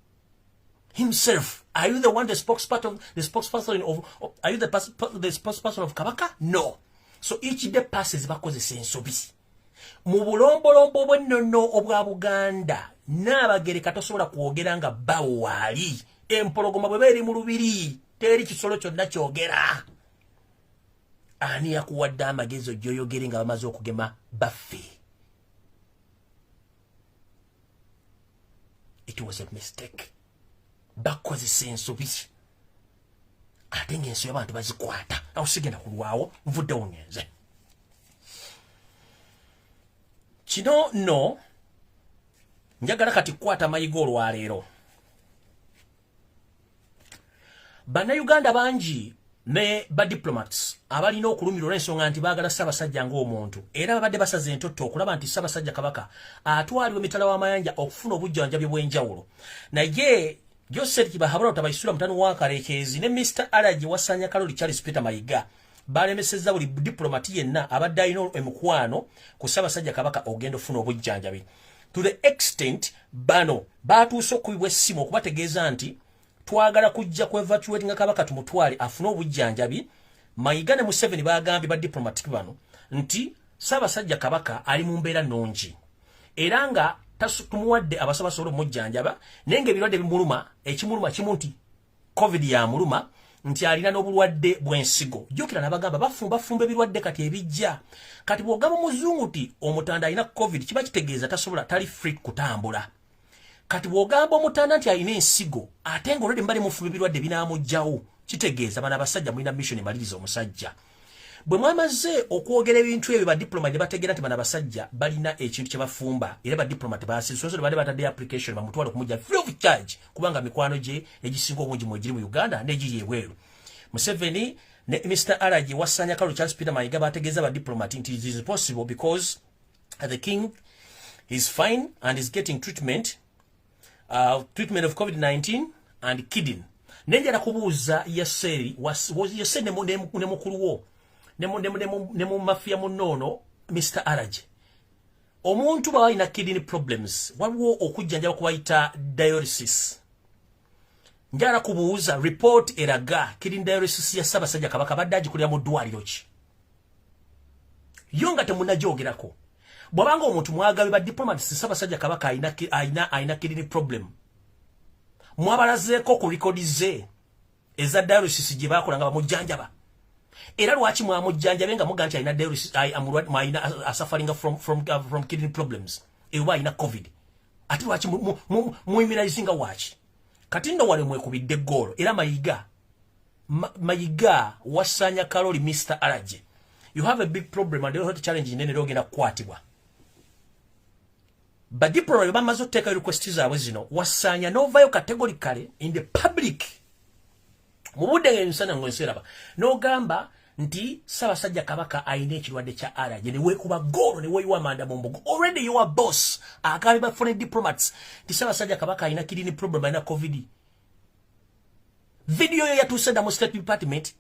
Speaker 1: himself. Are you the one, the spokesperson of, are you the spokesperson of Kabaka? No. So each day passes, bakozesa ensobi. Mu bulombolombo bw'ennono obwa Buganda, Naabagereka tosobola kwogera nga bbawo waali. Empologoma bwe eri mu lubiri teri kisolo kyonna kyogera. Ani yakuwadde amagezi ojja oyogere nga bamaze okugema baffe? It was a mistake. Bakozesa ensobi, ate ng'ensobi abantu bazikwata. Awo sigenda kulwawo, nvuddewo ngenze. Kino nno njagala kati kukwata mayiga. Olwaleero Bannayuganda bangi ne badiplomats abalina okulumirwa olw'ensonga nti baagala Ssaabasajja ng'omuntu, era babadde basaze entotto okulaba nti Ssaabasajja Kabaka atwalibwa emitala w'amayanja okufuna obujjanjabi bw'enjawulo. Naye Joseph Kibahabula Tabaisula mutano wa Karekezi ne Mr. Alaji Wasanya Kaloli Charles Peter Mayiga balemesezza buli diplomat yenna abadde alina emikwano ku Ssaabasajja Kabaka ogenda ofuna obujjanjabi, to the extent bano batuuse okukubibwa essimu okubategeeza nti twagala kujja ku evacuatinga Kabaka tumutwale afune obujjanjabi. Mayiga ne Museveni bagambye ba diplomatic bano nti Ssaabasajja Kabaka ali mu mbeera nnungi era nga tumuwadde abasawo basobola omujjanjaba, naye ng'ebirwadde bimuluma, ekimuluma kimu nti COVID yamuluma, nti alina n'obulwadde bw'ensigo. Jjukira nabagamba bafumba ebirwadde kati ebijja. Kati bw'ogamba omuzungu nti omutanda alina COVID, kiba kitegeeza tasobola, tali free kutambula. Kati bw'ogamba omutanda nti alina ensigo, ate nga olwedde mbali mufumba ebirwadde binaamugjawo, kitegeeza bano abasajja mulina mission emaliriza omusajja. Bwe mwamaze okwogera ebintu ebyo, badiplomat ne bategeera nti bano abasajja balina ekintu kye bafumba, era badiplomat basisonso badde batadde application bamutwale okumujja free of charge, kubanga mikwano gye egisinga obungi mwegiri mu Uganda n'egiri ebweru. Museveni ne Mr. Alaji Wasanya Kalu Charles Peter Mayiga bategeeza badiplomat nti it is possible because the king is fine and is getting treatment of COVID-19 and kidney. Nenjala kubuuza Yaseri, Yaseri ne mukulu wo ne mu mafia munoono Mr. Araje, omuntu bw'aba alina kidney problems, waliwo okujjanjaba kubayita dialysis. Njala kubuuza, report eraga kidney dialysis ya Ssaabasajja Kabaka badde agikolera mu ddwaliro ki? Yo nga temunagyogerako. Bw'abanga omuntu mwagabe ba diplomats Ssaabasajja Kabaka alina kidney problem, mwabalazeeko ku record ze eza dialysis gye bakola nga bamujjanjaba? Era lwaki mwamujjanjabe nga muga nti alina dialysis, alina suffering from kidney problems, eba alina COVID? Ate lwaki muyimirizinga? Waki kati nno wale mwekubidde goolo? Era Mayiga Wasanya Kaloli, Mr. Alaje, you have a big problem and you have a challenge nene, era ogenda kukwatibwa. Badiplomat bamaze okuteeka request zaabwe zino, Wasanya n'ovaayo categorically in the public mu budde ng'emisana ng'ensi eraba n'ogamba Nti Ssaabasajja Kabaka alina ekirwadde kya allergy, ne weekuba goolo ne weeyiwa amanda mu mbugo. Already your boss agambye ba foreign diplomats nti Ssaabasajja Kabaka alina kidney problem, alina COVID. Video yo yatuuse dda mu State Department,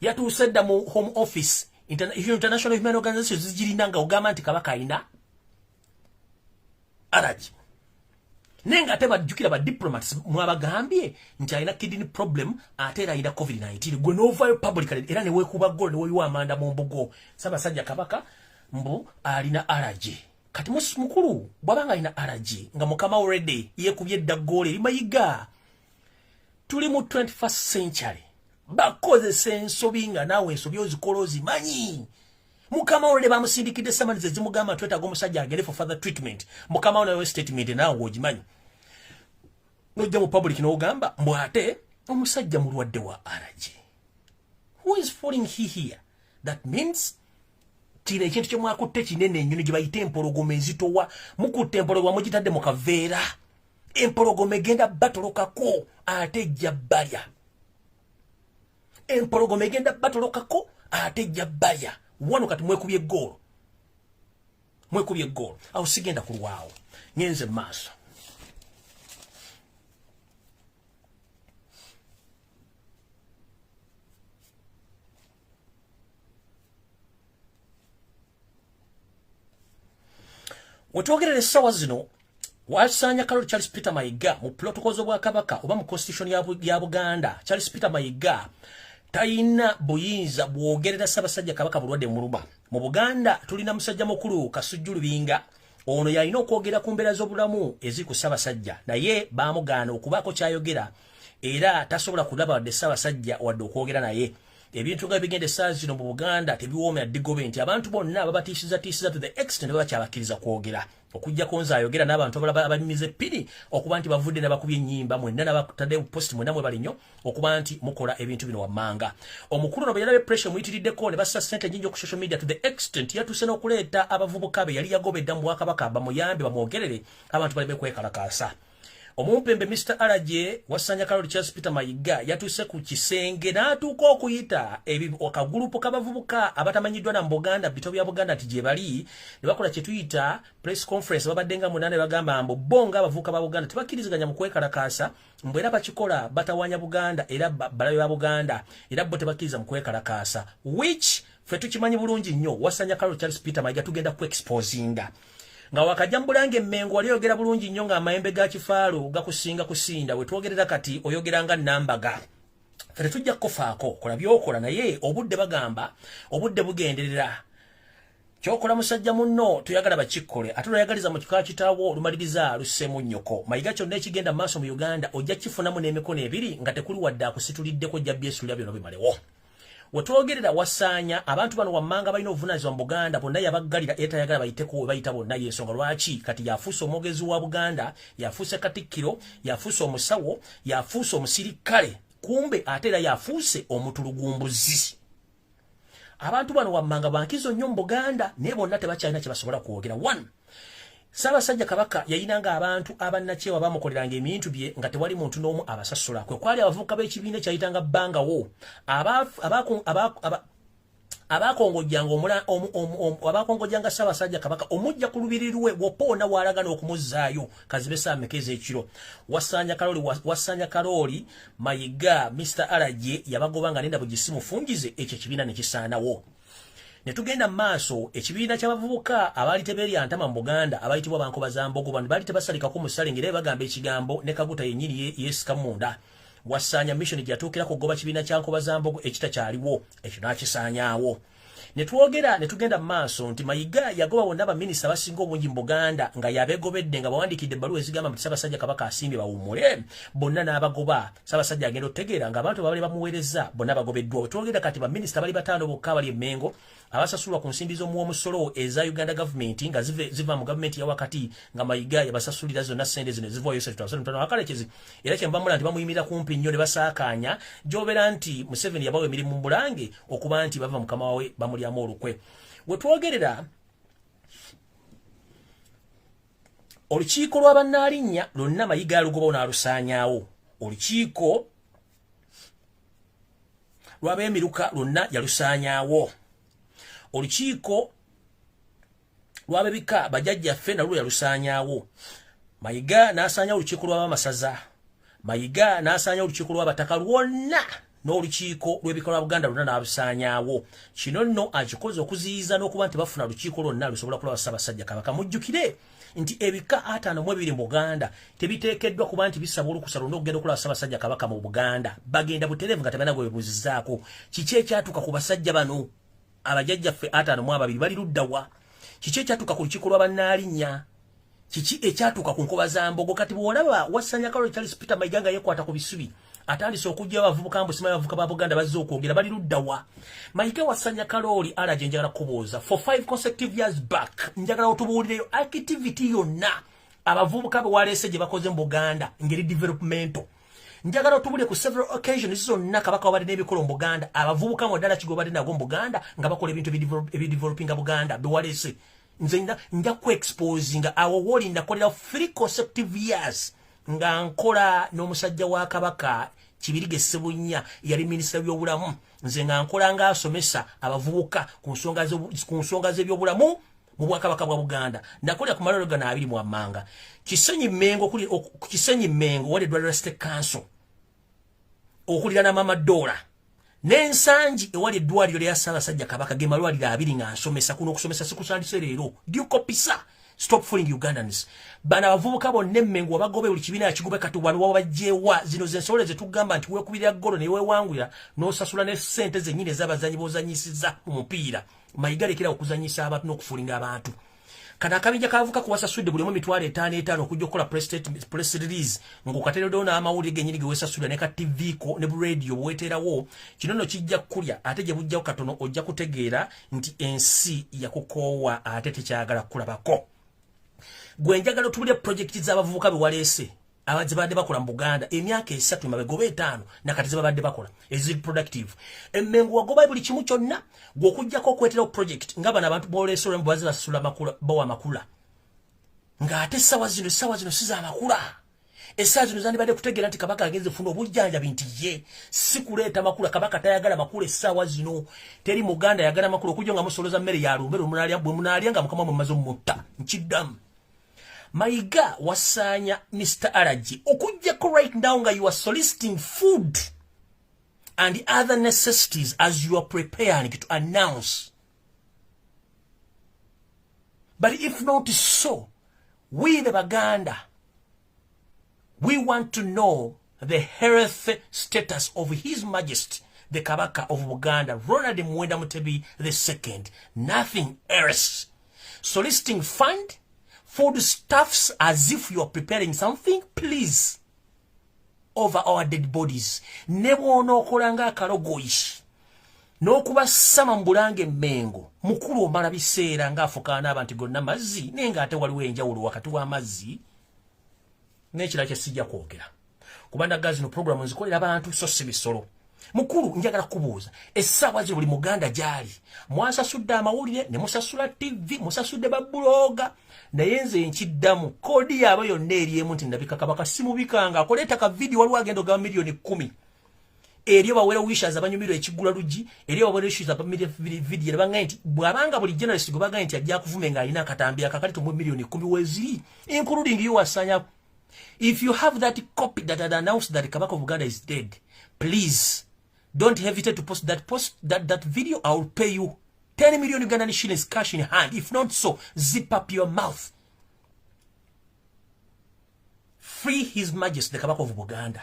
Speaker 1: yatuuse dda mu Home Office, international human organizations zigirina, nga ogamba nti Kabaka alina allergy, naye nga ate bajjukira ba diplomats mwabagambye nti alina kidney problem, ate era alina COVID-19. Gwe n'ovaayo publicly era ne weekuba golo ne weeyiwa amanda mu mbugo, Ssaabasajja Kabaka mbu alina allergy. Kati mukulu bw'abanga alina allergy, nga mukama already yeekubye edda ggoolo erimayiga. Tuli mu 21st century, bakozesa ensobi nga naawe ensobi ozikola ozimanyi. Mukama already bamusindikidde summons ezimugamba twetaaga omusajja agende for further treatment. Mukama wo nawe statement naawe ng'ogimanyi, nojja mu public n'ogamba mbu ate omusajja mulwadde wa allergy. Who is fooling he here? That means kino ekintu kyemwakutte kinene ennyoni gye bayita empologoma ezitowa. Mukutte empologoma, mugitadde mu kaveera. Empologoma egenda batolokako ate ejja balya. Empologoma egenda batolokako ate ejja balya. Wano kati mwekubye eggoolo, mwekubye eggoolo. Awo sigenda kulwawo, ngenze maaso. Wetwogerera essaawa zino, Wasanya Karoli Charles Peter Mayiga mu protocols obwakabaka oba mu constitution ya Buganda, Charles Peter Mayiga tayina buyinza bwogerera Ssaabasajja Kabaka bulwadde muluma. Mu Buganda tulina musajja mukulu Kasujju Lubinga, ono yalina okwogera ku mbeera z'obulamu eziri ku Ssaabasajja, naye baamugaana okubaako kyayogera, era tasobola kulaba wadde Ssaabasajja wadde okwogera naye. Ebintu nga bigenda essaawa zino mu Buganda tebiwoomera ddigobe, nti abantu bonna babatiisizatiisiza to the extent babakyabakkiriza kwogera, okuggyako nze ayogera n'abantu abalala abanyumiza eppiri okuba nti bavudde n'abakubye ennyimba mwenna n'abatadde post, mwenna mwebali nnyo okuba nti mukola ebintu bino wammanga. Omukulu ono bwe yalabye pressure muyitiriddeko ne bassa ssente nnyingi ku social media, to the extent yatuuse n'okuleeta abavubuka be yali yagobedda mu bwakabaka bamuyambe bamwogerere abantu baleme kwekalakaasa. Omumpembe Mr Allergy Wasanya Karoli Charles Peter Mayiga yatuuse ku kisenge n'atuuka okuyita akagulupu k'abavubuka abatamanyiddwa na mu Buganda, bito bya Buganda, nti gye bali ne bakola kye tuyita press conference. Babadde nga munaana, bagamba mbu bo ng'abavubuka ba Buganda tebakkiriziganya mu kwekalakaasa, mbu era bakikola batawaanya Buganda era balabe ba Buganda, era bo tebakkiriza mu kwekalakaasa, which ffe tukimanyi bulungi nnyo. Wasanya Karoli Charles Peter Mayiga tugenda ku exposinga nga wakajja mbulange Emmengo wali oyogera bulungi nnyo ng'amayembe ga kifaalu gakusinga kusinda. We twogerera kati oyogera nga nambaga. Ffe tetujja kukufaako, kola byokola, naye obudde, bagamba obudde bugenderera. Kyokola musajja munno toyagala bakikkole, ate lwayagaliza mu kika kitaawo olumaliriza lusseemu nnyoko. Mayiga, kyonna ekigenda mu maaso mu Uganda ojja kifunamu n'emikono ebiri nga tekuli wadde akusituliddeko, ojja byesulira byonna bimalewo. Wetwogerera, Wasaanya abantu bano wammanga balina obuvunaanyizibwa mu Buganda bonna yabaggalira era tayagala bayiteko we bayita bonna. Yensonga lwaki kati yafuuse omwogezi wa Buganda, yafuuse katikkiro, yafuuse omusawo, yafuuse omusirikale, kumbe ate era yafuuse omutulugumbuzi. Abantu bano wammanga bankizo nnyo mu Buganda, naye bonna tebakyalina kye basobola kwogera. One, Ssaabasajja Kabaka yayinanga abantu abannakyewa bamukoleranga ebintu bye nga tewali muntu n'omu abasasula. Kwe kwali abavubuka b'ekibiina ekyayitanga Bbangawo abakongojjanga Ssaabasajja Kabaka omujja ku lubiri lwe wopoona waalaga n'okumuzzaayo kazibe saa meka ez'ekiro. Wasanya Kalooli Mayiga Mr Allergy yabagoba nga nenda bugisi mufungize, ekyo ekibiina ne kisaanawo. Ne tugenda mu maaso, ekibiina ky'abavubuka abaali tebeerya ntama mu Buganda abayitibwa Bankoba za Mbogo, bano baali tebasalikako musale ng'era bagamba ekigambo ne Kaguta yennyini yeesika munda. Wasaanya mission gye yatuukira kugoba kibiina kya Nkoba za Mbogo ekitakyaliwo, ekyo n'akisaanyaawo. Ne twogera ne tugenda mu maaso nti Mayiga yagoba bonna baminisita abasinga obungi mu Buganda nga yabeegobedde, nga bawandiikidde ebbaluwa ezigamba nti Ssaabasajja Kabaka asimbye bawummule, bonna n'abagoba. Ssaabasajja agenda otutegeera ng'abantu babali bamuweereza bonna bagobeddwa. Bwe twogera kati baminisita bali bataano bokka abali e Mmengo abasasulwa ku nsimbi z'omuwomusolo eza Uganda gavumenti nga ziva mu gavumenti ya wakati, nga Mayiga yabasasulira zonna ssente zino ezivaayo Kalekezi. Era kyenva mula nti bamuyimirira kumpi nnyo ne basaakaanya gy'obeera nti Museveni yabawa emirimu mu Bulange okuba nti bava mukama wawe bamulyamu olukwe. We twogerera, olukiiko lwa bannaalinnya lwonna Mayiga alugobawo n'alusaanyaawo. Olukiiko Lw'ab'emiruka lwonna yalusaanyaawo. Olukiiko lw'ab'ebika, bajjajjaffe, nalwo yalusaanyaawo. Mayiga n'asaanyawo olukiiko lw'abamasaza. Mayiga n'asaanyawo olukiiko lw'abataka lwonna n'olukiiko lw'ebika lwa Buganda lwonna n'alusaanyaawo. Kino nno akikoze okuziyiza n'okuba nti bafuna lukiiko lwonna lusobola kulaba Ssaabasajja Kabaka. Mujjukire nti ebika 52 mu Buganda tebiteekeddwa kuba nti bisaba olukusa lwonna okugenda okulaba Ssaabasajja Kabaka mu Buganda. Bagenda butereevu nga tebalina gwe bebuuzizzaako. Kiki ekyatuuka ku basajja bano, abajjajjaffe 52? Bali luddawa? Kiki ekyatuuka ku lukiiko lw'abannaalinnya? Kiki ekyatuuka ku nkoba za mbogo? Kati bw'olaba Wassanya Kaloli Charles Peter Mayiga nga yeekwata ku bisubi, atandise okujja abavubuka mbu simanyi abavubuka ba Buganda bazze okwogera, bali luddawa? Mayiga Wassanya Kalooli alaje, njagala kubuuza, for 5 consecutive years back, njagala otubuulireyo activity yonna abavubuka be waleese gye bakoze mu Buganda ngeri developmental. Njagala otubulire ku several occasions zonna Kabaka wabadde n'ebikolo mu Buganda, abavubuka mu ddala kigo badde nago mu Buganda nga bakola ebintu ebidevelopinga Buganda bewaleese. Nze nja kuexposinga awo wooli. Ndakolera 3 consecutive years nga nkola n'omusajja wa Kabaka Kibirige Ssebunya, yali minisita byobulamu. Nze nga nkola ng'asomesa abavubuka ku nsonga z'ebyobulamu mu Bwakabaka bwa Buganda. Nakolera ku malwaliro gano abiri mu wammanga: Kisenyi Mengo, ku Kisenyi Mengo wali eddwaliro lya State Council okulira Mama Dola, n'Ensangi ewali eddwaliro lya Ssaabasajja Kabaka. Ge malwaliro abiri nga nsomesa. Kuno okusomesa sikusandise leero. Dukopisa, stop fooling Ugandans. Bano abavubuka bonna emmengo wabagobe, buli kibiina yakigobe. Kati wano wabajjewa? Zino zensowole zetugamba nti weekubirira ggolo ne weewangulira n'osasula ne ssente zennyini ez'abazanyi b'ozanyisiza mu mupiira. Mayiga, lekera okuzanyisa abantu n'okufoolinga abantu. Kano akabinja kavuka kuwasasudde buli omu 5,000 5 okujja okukola press release ng'okateereddewo n'amawulire gennyini ge weesasulira ne ka TV ko ne bu radio bweweteerawo. Kino nno kijja kukulya, ate gye bujjawo katono ojja kutegeera nti ensi yakukoowa ate tekyagala kukulabako. Gwe njagala otubulye projekiti z'abavubuka be waleese abazibadde bakola mu Buganda emyaka 3 emabega oba 5 nakati zebabadde bakola eziri productive. Emmengo wagoba buli kimu kyonna gwe okuggyako okweterawo project nga bano abantu boleese olwemu baze basasula makula, bawa amakula, ng'ate essaawa zino si z'amakula. Essaawa zino zandibadde kutegeera nti Kabaka agenze funa obujjanjabi, nti ye si kuleeta makula. Kabaka tayagala makula essaawa zino. Teri Muganda ayagala makula okujja nga musoloza mmere ya lumbe bwe munaalya nga Mukama mwe mumaze omutta. Nkiddamu, Mayiga Wasaanya Mr Alaji, okuggyako right now nga you are soliciting food and other necessities as you are preparing to announce. But if not so, we the Baganda, we want to know the health status of His Majesty the Kabaka of Buganda, Ronald Muwenda Mutebi the Second. Nothing else. Soliciting fund, food stuffs as if you are preparing something, please, over our dead bodies. Ne bw'onookola ng'akalogoyi n'okuba sama mu Bulange Emmengo, mukulu, omala biseera ng'afukaana abantu gonna mazzi, naye ng'ate waliwo enjawulo wakati w'amazzi n'ekirala kye sijja kwogera, kubanga zino programu nzikolera abantu so si bisolo. Mukulu, njagala kubuuza, essaawa zino buli Muganda gy'ali, mwasasudde amawulire ne musasula TV, musasudde bablogger, naye nze nkiddamu, code yaabwe yonna eri emu nti ndabika Kabaka simubikanga akoleeta ka vidiyo. Waliwo agenda ogaba miliyoni 10 eri ba well wishers abanyumirwa ekigula luggi, eri ba well wishers abavidiyo ne baŋŋaye nti bw'abanga buli journalist gwe bagaye nti ajja kuvume ng'alina akatambi akakali, tumuwe miliyoni 10 weeziri, including you Wasanya. If you have that copy that had announced that Kabaka of Uganda is dead, please don't hesitate to post that post that, that video. I will pay you 10 million Ugandan shillings cash in hand. If not so, zip up your mouth. Free His Majesty the Kabaka of Buganda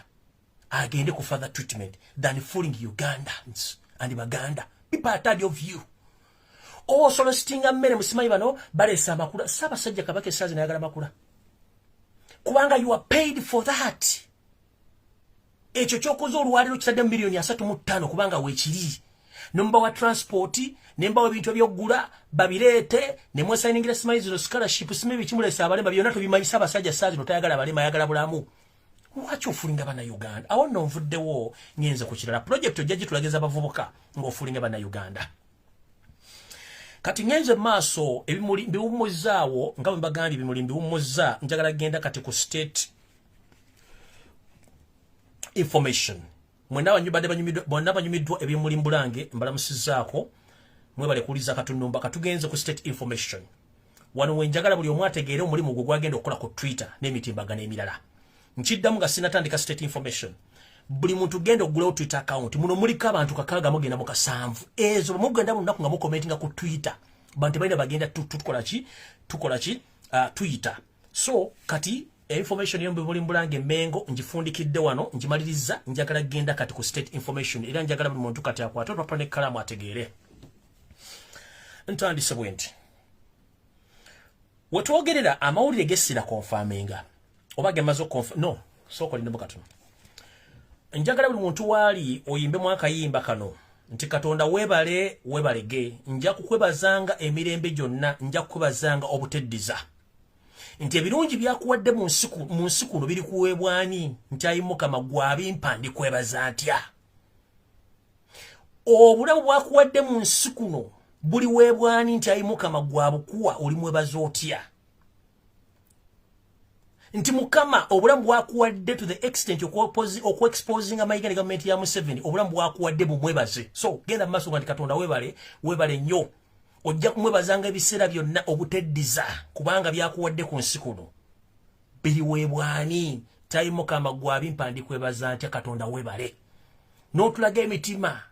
Speaker 1: agende ku further treatment than fooling Ugandans and Baganda. People are tired of you osolositinga mmere. Musimanyi bano baleesa amakula. Ssaabasajja Kabaka essaazi nayagala makula, kubanga you are paid for that. Ekyo kyokoze olwaliro kitadde mu miliyoni 35, kubanga weekiri nombawa transport, nembawa ebintu ebyoggula babireete, nemwesayiningira simanyi zino scholarship, simanyi bikimuleesa abalema, byonna tubimanyi. Ssaabasajja saa zino tayagala balema, ayagala bulamu. Lwaki ofoolinga Bannayuganda? Awo nno nvuddewo ngenze ku kirala. Project ojja gitulageza abavubuka ng'ofoolinga Bannayuganda. Kati ngenze maaso, ebimuli mbiwummuzaawo nga bwe mbagambye, ebimuli mbiwummuzza. Njagala genda kati ku state information. Mwenna banyumiddwa ebimuli mbulange, mbalamusizzaako, mwebale kuwuliza katunumba. Katugenze ku state information. Wano wenjagala buli omu ategeere omulimu gwe gwagenda okukola ku Twitter n'emitimbagano emirala. Nkiddamu nga sinatandika state information, buli muntu genda oggulewo Twitter account. Muno muliko abantu 6 mugenda mu 7. Ezo bwemugenda buli lunaku nga mucommentinga ku Twitter, bantu balina bagenda tukola ki, tukola ki, Twitter. So kati information yo buli mbulange Mengo ngifundikidde wano, ngimaliriza. Njagala genda kati ku state information, era njagala buli muntu kati akwate olupapula n'ekkalaamu ategeere. Ntandise bwe nti: wetwogerera amawulire gessira confirminga oba gemaze. No, sooka olindemu katono. Njagala buli muntu waali oyimbemu akayimba kano nti: "Katonda weebale, weebalege, nja kukwebazanga emirembe gyonna, nja kukwebazanga obuteddiza," nti ebirungi byakuwadde mu nsi kuno biri kuweebwani? Nti ayi Mukama, gwabimpa, ndikwebaza ntya? Obulamu bwakuwadde mu nsi kuno buli weebwani? Nti ayi Mukama, gwabukuwa, oli mwebaza otya? Nti Mukama, obulamu bwakuwadde to the extent okuexposinga Mayiga ne gavumenti ya Museveni, obulamu bwakuwadde bumwebaze. So genda mu maaso nga nti: "Katonda weebale, weebale nnyo." Ojja kumwebazanga ebiseera byonna obuteddiza, kubanga byakuwadde ku nsi kuno biriweebwani? Tayi Mukama, gwabimpa, ndikwebaza ntya? Katonda weebale n'otulaga emitima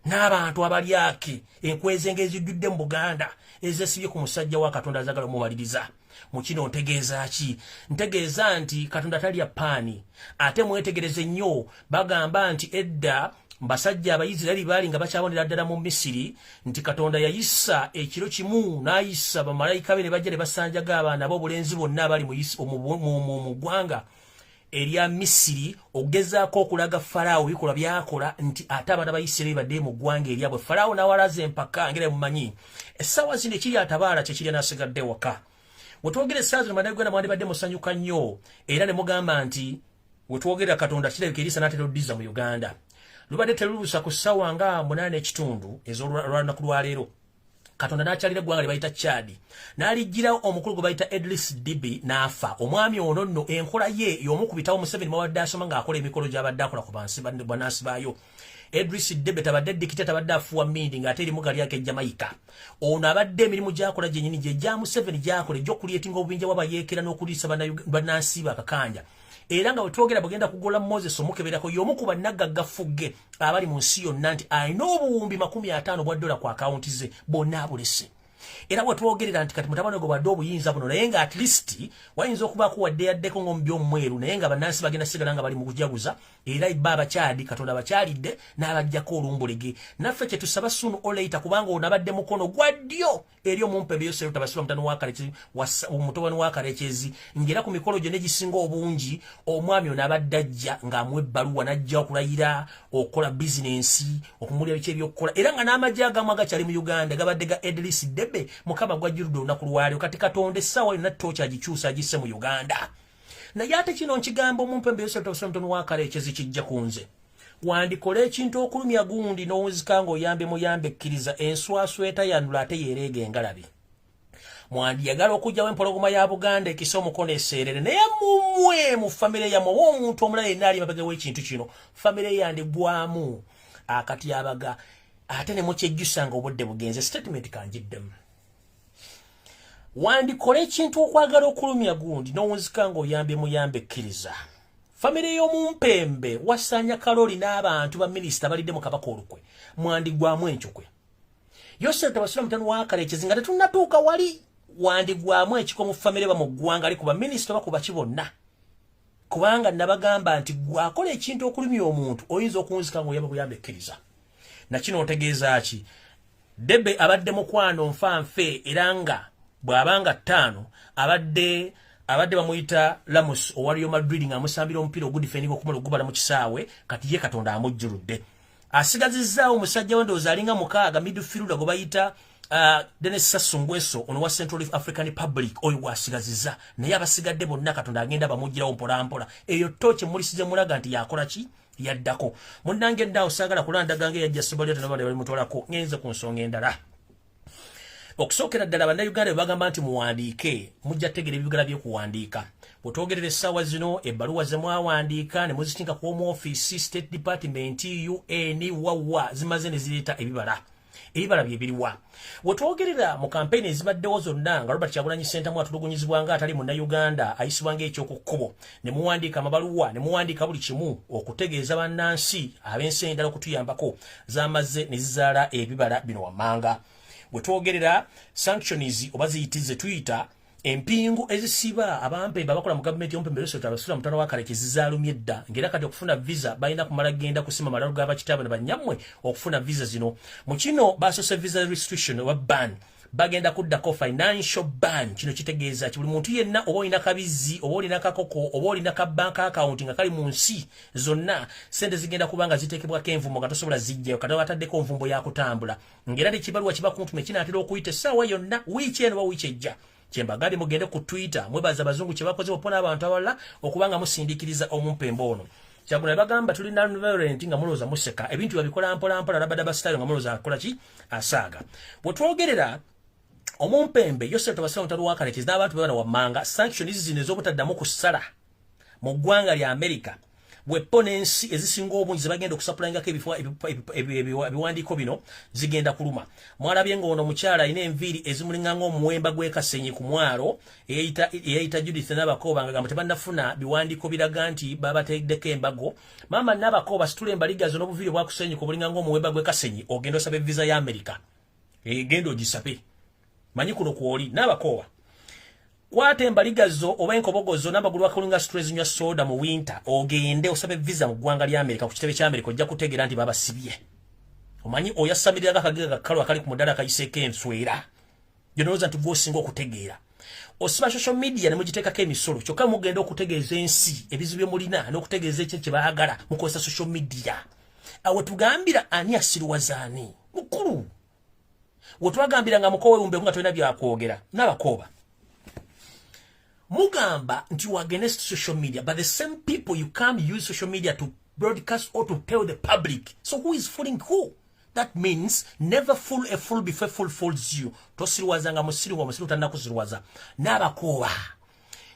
Speaker 1: n'abantu abalyake enkwezenge ezijjudde mu Buganda ezesibye ku musajja wa Katonda azagala omumaliriza. Mu kino ntegeeza ki? Ntegeeza nti Katonda talya paani. Ate mwetegereze nnyo, bagamba nti edda basajja Abaisiraeri baali nga bakyabonera ddala mu Misiri, nti Katonda yayisa ekiro kimu n'ayisa bamalayika be ne bajja ne basanjaga abaana b'obulenzi bonna abali mu ggwanga erya Misiri, okugezaako okulaga Falaawo bikolwa byakola, nti ate abaana ba Isirayiri badde mu ggwanga eryabwe. Falaawo n'awalaza empaka ngera mumanyi. Essaawa zino ekiri atabaala kyekirya n'asigadde waka. Wetwogera essaawa zino, Bannayuganda mwandibadde musanyuka nnyo era ne mugamba nti wetwogerera Katonda kirabika erisa n'atera oddiza mu Uganda. Lubadde teruluusa ku ssaawa nga 8:30 ez'olwanaku lwaleero, Katonda n'akyalira eggwanga lye bayita Chad, n'alijjirawo omukulu gwe bayita Idriss Deby n'afa. Omwami ono nno enkola ye y'omu ku bitabo Museveni mwabadde asoma ng'akola emikolo gy'abadde akola ku bannansi baayo. Idriss Deby tabadde dikita, tabadde afuwa mindi ng'ate erimu galyako e Jamaica. Ono abadde emirimu gy'akola gyennyini gye gya Museveni gy'akola, egy'okucreatinga obubinja bw'abayeekera n'okuliisa bannansi bakakanja. Era nga wetwogera bwegenda kugola Moses omukeberako, y'omu ku bannagagga fugge abali mu nsi yonna, nti alina obuwumbi 50 bwa dola ku akawunti ze bonna abulese. Era bwetwogerera nti kati mutabani gwe badde obuyinza buno, naye nga at least wayinza okubaako wadde yaddeko ng'omubbi omweru, naye nga bannansi bagenda sigala nga bali mu kujaguza. Era ba abakyadi Katonda abakyalidde n'abajjako olumbulege. Naffe kye tusaba, sooner or later, kubanga ono abadde mukono gwa ddyo eri omumpembe Yoseri Tabasirwa mutabani wa Karekyezi, ng'era ku mikolo gyonna egisinga obungi omwami ono abadde ajja ng'amuwa ebbaluwa n'ajja okulayira okukola bizinensi, okumulya biki ebyokukola. Era nga n'amagye agamu agakyali mu Uganda gabadde ga Idriss Deby. Mukama gwajjuludde olunaku lwaliro. Kati Katonda essaawa yonna tooki agikyusa agisse mu Uganda. Naye ate kino nkigamba omumpembe Yoseri Tabasirwa mutabani wa Karekyezi, kijja ku nze. Wandikola ekintu okulumya gundi n'owuzika ng'oyambe muyambe, ekkiriza enswaswa etayanula ate yeereega engalabi. Mwandiyagala okugyawo empologoma ya Buganda ekisa omukono eseerere, naye mumwe mu famire yammwe oba omuntu omulala yenna ali mabega w'ekintu kino, famire yandigwamu akatyabaga ate ne mukyejjusa nga obudde bugenze. Statement kanjiddemu: wandikola ekintu okwagala okulumya gundi n'owunzika ng'oyambye muyambe, ekkiriza famire y'omumpembe wasanya kaloli n'abantu ba minisita balidde mu kabaka olukwe, mwandigwamu encukwe. Yosef Tabasula mutano wa Kalekezi, nga tetunnatuuka wali, wandigwamu ekiko mu famire ba mu ggwanga ali ku baminisita oba ku baki bonna, kubanga nabagamba nti gwakola ekintu okulumya omuntu oyinza okunzika ng'oyamba buyamba, ekkiriza. Nakino otegeeza ki? Deby abadde mukwano nfanfe, era nga bw'abanga ttaano abadde bamuyita Ramos owa Real Madrid ng'amusambira omupiira ogudefendinga okumala ogubala mu kisaawe. Kati ye Katonda amujjuludde, asigazizzaawo omusajja we ndowooza alinga mukaaga, midfielder gwe bayita Denis Sassou Nguesso, ono wa Central African Republic, oyo gwasigazizza. Naye abasigadde bonna Katonda agenda bamugirawo mpola mpola. Eyo toki mulisize mulaga nti yakola ki, yaddako. Munnange, ddaawo saagala kulandaga nga eyajja sobalyo tenabale balimutwalako. Ngenze ku nsonga endala. Okusookera ddala, Bannayuganda bwe bagamba nti muwandiike, mujja tegeera ebibigala by'okuwandiika. Bwetwogerera essaawa zino, ebbaluwa ze mwawandiika ne muzitinka ku Home Office, State Department, UN, wawa zimaze ne zireeta ebibala. Ebibala bye biriwa? Wetwogerera, mu kampeyini ezibaddewo zonna nga Robert Kyagulanyi Ssentamu atulugunyizibwa nga atali Munnayuganda, ayisibwa ng'ekyokukkubo, ne muwandiika amabaluwa, ne muwandiika buli kimu okutegeeza bannansi ab'ensi endala okutuyambako, zamaze ne zizaala ebibala bino wammanga. Bwetwogerera, sanctions oba ziyitize tuyita empingu ezisiba abampembe abakola mu gavumenti y'omumpembe Yosef Tabasula mutano wa Kaleke zizaalumye dda, ng'era kati okufuna visa balina kumala genda kusima malalo g'abakitaabwe ne bannyammwe okufuna visa zino. Mu kino basoose visa restriction oba ban, bagenda kuddako financial ban. Kino kitegeeza ki? Buli muntu yenna, oba olina kabizzi, oba olina kakoko, oba olina ka bank account nga kali mu nsi zonna, sente zigenda kuba nga ziteekebwako envumbo nga tosobola zijjayo. Kati bataddeko nvumbo yakutambula, ng'era nekibaluwa kiba kuntume kinaatera okuyita essaawa yonna, wiiki eno oba wiiki ejja. Kyembagambye, mugende ku Twitter mwebaza abazungu kyebakoze opona abantu abalala okubanga musindikiriza omumpembe ono Kyagula. Bagamba tuli non-violent nga mulowooza museka. Ebintu babikola mpola mpola, rabadaba style, nga mulowooza akola ki, asaaga. Bwe twogerera, omumpembe Yosef Tabasira Mutalo wa Kalekezi n'abantu bebana wammanga, sanction zino ez'obutaddamu kusala mu ggwanga lya America bwepo n'ensi ezisinga obungi zebagenda okusupplyingako ebiwandiiko bino zigenda kuluma. Mwalabye ng'ono omukyala alina enviiri ezimulinga ng'omuwemba gw'ekasenyi ku mwalo, eyayita Judith Nabakooba, nga gamba tebannafuna biwandiiko biraga nti babateddeko embargo. Maama Nabakooba, situla embaliga zo n'obuviiri obwakusenyuka obulinga ng'omuwemba gw'ekasenyi, ogenda osaba evisa ya Amerika, egenda ogisabe. Manyi kuno kwoli Nabakooba, kwata embaliga zo oba enkobogo zo n'amagulu akalinga straws nywa soda mu winter, ogende osabe visa mu ggwanga lya Amerika ku kitebe kya Amerika. Ojja kutegeera nti babasibye. Omanyi oyasamirira akagega kakkalu akali ku muddala akayiseeko enswera gyonowooza nti gwosinga okutegeera. Osiba social media ne mugiteekako emisolo, kyokka mugenda okutegeeza ensi ebizibu bye mulina n'okutegeeza ekyo kye baagala mukozesa social media. Awo tugambira ani asiruwaza ani mukulu? Wetwagambira nga mukowewumbe nga tolina byakwogera. N'abakooba mugamba nti you are against social media, but the same people you come use social media to broadcast or to tell the public. So who is fooling who? That means never fool a fool before fool fools you. Tosirwazanga musiru wa musiru tannakusirwaza. N'abakooba,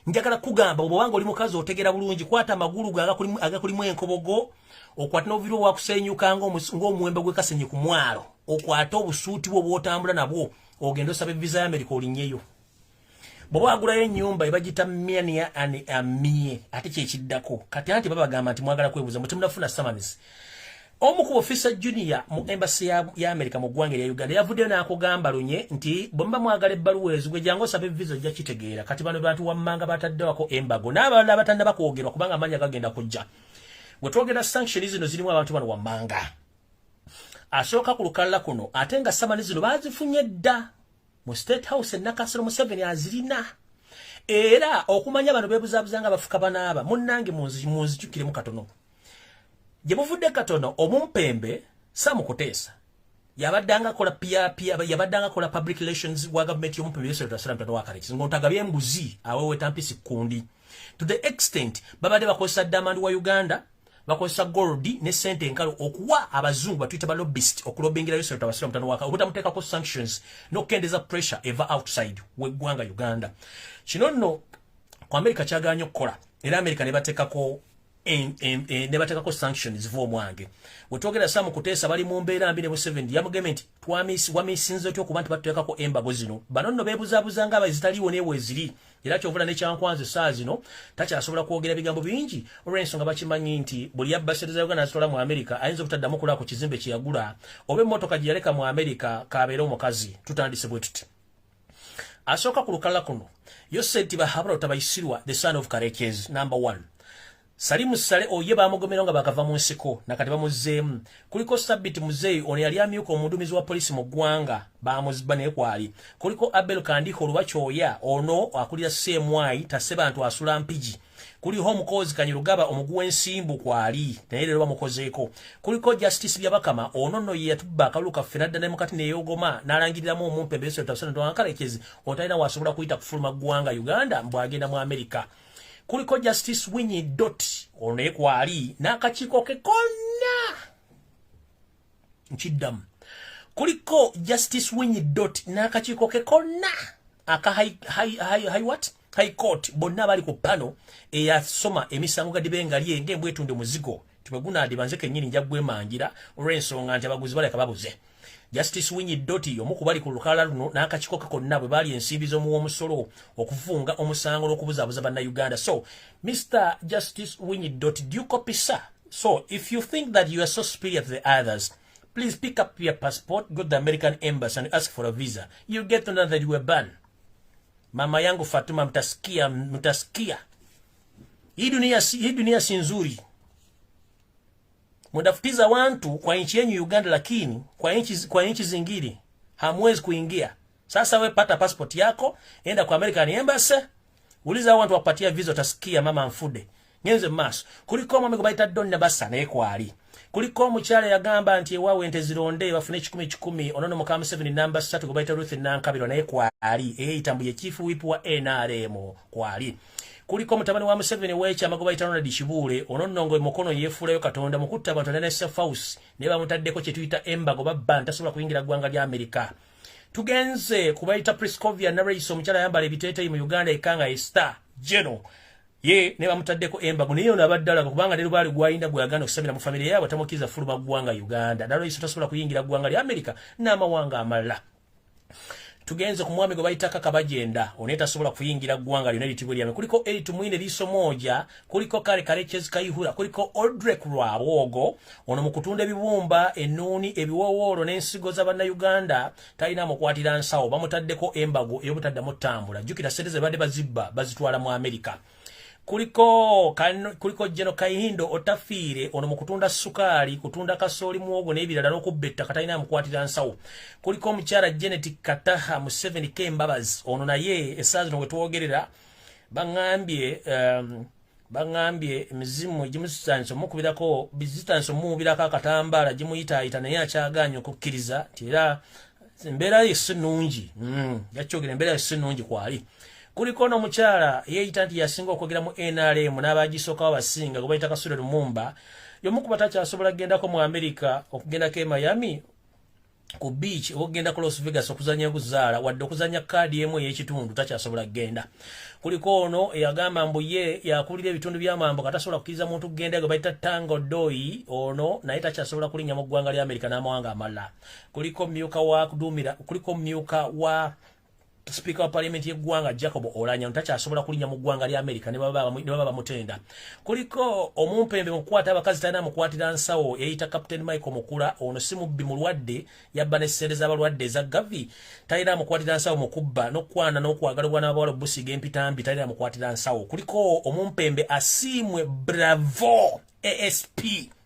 Speaker 1: njagala kugamba, obwanga oli mukazi otegera bulungi, kwata amagulu agakulimu enkobogo, okwate n'obuviri obwakusenyuka ng'omuwembe gw'ekasenyi ku mwalo, okwate obusuuti bwo bw'otambula nabwo, ogende osaba evisa ya Amerika, olinnyeyo. Bw'oba wagulayo ennyumba ebagita miania ani amie, ate kyekiddako kati anti babagamba nti mwagala kwebuuza mutemunafuna summons. Omu ku officer junior mu embassy ya America mu ggwanga erya Uganda yavuddeyo n'akugamba lunye nti bwe muba mwagala ebbaluwa ezo, gwe jangu osaba evisa, ojja kitegeera. Kati bano bantu wammanga bataddewako embargo n'abalala abatannaba kwogerwa, kubanga amaanyi gagenda kujja. Bwe twogera, sanction zino zirimu abantu bano wammanga. Asooka ku lukalala kuno, ate nga summons zino baazifunye dda mu State House e Nakasero, Museveni azirina. Era okumanya bano beebuzaabuza nga bafuka banaaba. Munnange, munzijukiremu katono gye buvudde katono, omumpembe Sam Kuteesa yabaddanga akola PR, yabaddanga akola public relations wa gavumenti y'omumpembe Yosef Tabasira mutano wa Kalekisi, ng'ontagabye embuzi aweeweta mpisi kundi, to the extent babadde bakozesa diamond wa Uganda, bakozesa gold ne sente enkalu okuwa abazungu batuyita ba lobbyist okulobingira Yosef Tabasira mutano wa obutamuteekako sanctions n'okukendeza pressure eva outside w'eggwanga Uganda. Kino nno ku America kyagaanye okukola, era America ne bateekako sanctions ziva omwange. Wetwogera, Sam Kuteesa bali mu mbeera mbi ne Museveni. Yamugambye nti wamisinze otya okuba nti batuteekako embargo zino? Bano nno beebuzaabuza nga ezitaliiwo neewe eziri. Era kyovula nekyankwanza essaawa zino takyasobola kwogera bigambo bingi, olw'ensonga bakimanyi nti buli yabba sente za Uganda azitwala mu Amerika ayinza obutaddamu kulaba ku kizimbe kye yagula oba emmotoka gye yaleka mu Amerika, kabeere omukazi. Tutandise bwe tuti. Asooka ku lukalala kuno Yoseti Bahabura Tabaisirwa, the son of Karekezi, number one. Salimu Sale oye bamugomera nga bakava mu nsiko nakati bamuzzeemu. Kuliko Sabiti Muzeeyi, ono yali amyuka omuduumizi wa poliisi mu ggwanga, bamuziba naye kwali. Kuliko Abel Kandiho Olubakyoya, ono akulira CMI Tasebantu, asula Mpigi. Kuliko Omukozi Kanyirugaba, omugu w'ensimbu, kwali naye leero bamukozeeko. Kuliko Justice Byabakama, ono nno ye yatubba akalulu kaffe nadda ne mukati neyogoma n'alangiriramu omumpembe Kalekezi otalina wasobola kuyita kufuluma ggwanga Uganda mbw'agenda mu Amerika. Kuliko Justice Winyi Dot, ono naye kwali n'akakiiko ke konna. Nkiddamu, kuliko Justice Winyi Dot n'akakiiko ke konna aka high, high, high, high, what? High Court bonna bali ku pano eyasoma emisango ga Dibengalye ng'embwa etunda omuzigo, tibwe nze kennyini nja gwemangira olw'ensonga nti abaguzi baleka babuze. Justice Winyi Doti omu ku bali ku lukalala luno n'akakiiko ke konna bwe baali ensimbi z'omuwa omusolo okuvunga omusango n'okubuzaabuza Bannayuganda. So Mr Justice Winyi Doti, do you copy, sir? So if you think that you are so superior to the others, please pick up your passport, go to the American embassy and ask for a visa. You get to know that you were banned. Mama yangu Fatuma, mtasikia, mtasikia. Hii dunia si nzuri. Mundafutiza watu kwa nchi yenu Uganda, lakini kwa nchi zingine hamwezi kuingia. Sasa we pata passport yako, enda kwa American Embassy, uliza watu wapatia visa, utasikia mama nfudde. Ngenze maaso. Kuliko omwami gwe bayita Don Nabasa, naye kwali. Kuliko omukyala yagamba nti ewaawe ente zironde bafune kikumi kikumi, ono no muka Museveni namba 3 gwe bayita Ruth Nankabirwa, naye kwali. Eyeyita mbu ye chief whip wa NRM, kwali. Kuliko mutabani wa Museveni w'ekyama gwe bayita Ronald Kibuule, ono nno nga mukono yeefuulayo Katonda mu kutta abantu ne safe house, naye bamutaddeko kye tuyita embargo, babba ntasobola kuyingira ggwanga lya Amerika. Tugenze ku bayita Priscovia Narrace, omukyala ayambala ebiteeteeyi mu Uganda ekanga Star General, ye ne bamutaddeko embargo, naye ono abadde alaga kubanga ne lubaale gwayinda gwe yaganda okusamira mu famire yaabwe tamukkiriza fuluma ggwanga Uganda. Narrace tasobola kuyingira ggwanga lya Amerika n'amawanga amalala. Tugenze ku mwami gwe bayita Kakabajenda, ono tasobola kuyingira ggwanga lyonna eritibwa lyame. Kuliko Elly Tumwine Liiso Moja, kuliko Kale Kalekezi Kayihura, kuliko Odrek Rwabwogo, ono mu kutunda ebibumba, ennuuni, ebiwowoolo n'ensigo z'Abannayuganda talina amukwatira nsawo, bamutaddeko embargo ey'obutaddamu ttambula. Jjukira ssente ze badde bazibba bazitwala mu Amerika. Kuliko Jeno Kahindo Otafiire, ono mu kutunda sukaali, kutunda kasooli, muwogo n'ebirala n'okubba ettaka, talina amukwatira nsawo. Kuliko omukyala Janet Kataha Museveni Kembabazi, ono naye essaawa zino we twogerera baŋŋambye emizimu egimu zitandise omukubirako, zitandise omumubirako akatambaala gimuyitaayita, naye akyagaanye okukkiriza nti era embeera ye si nnungi. Yakyogera, embeera ye si nnungi kwali. Kuliko n'omukyala yeeyita nti yasinga okwogera mu NRM n'abagisookawo abasinga gwe bayita Kasule Lumumba, y'omu ku batakyasobola kugendako mu Amerika, okugendako e Miami ku beach oba okugenda ku Las Vegas okuzanya kuzaala, wadde okuzanya kaadi emu ey'ekitundu takyasobola kugenda. Kuliko ono eyagamba mbu ye yakulira ebitundu by'amambuka, tasobola kukkiriza muntu kugenda, gwe bayita Tango Doi, ono naye takyasobola kulinnya mu ggwanga lya Amerika n'amawanga amalala. Kuliko myuka wa kuduumira, kuliko myuka wa sipiika wa parliament y'eggwanga Jacob Olanya, takyasobola kulinnya mu ggwanga lya Amerika ne baba bamutenda. Kuliko omumpembe mu kukwata abakazi talina mukwatira nsawo, yeyita Captain Michael Mukula, ono si mubbi, mulwadde, yabba n'essente z'abalwadde eza gavi, talina mukwatira nsawo mu kubba n'okwana n'okwagala obwana b'abawala obusiiga empitambi, talina mukwatira nsawo. Kuliko omumpembe Asiimwe Bravo, ASP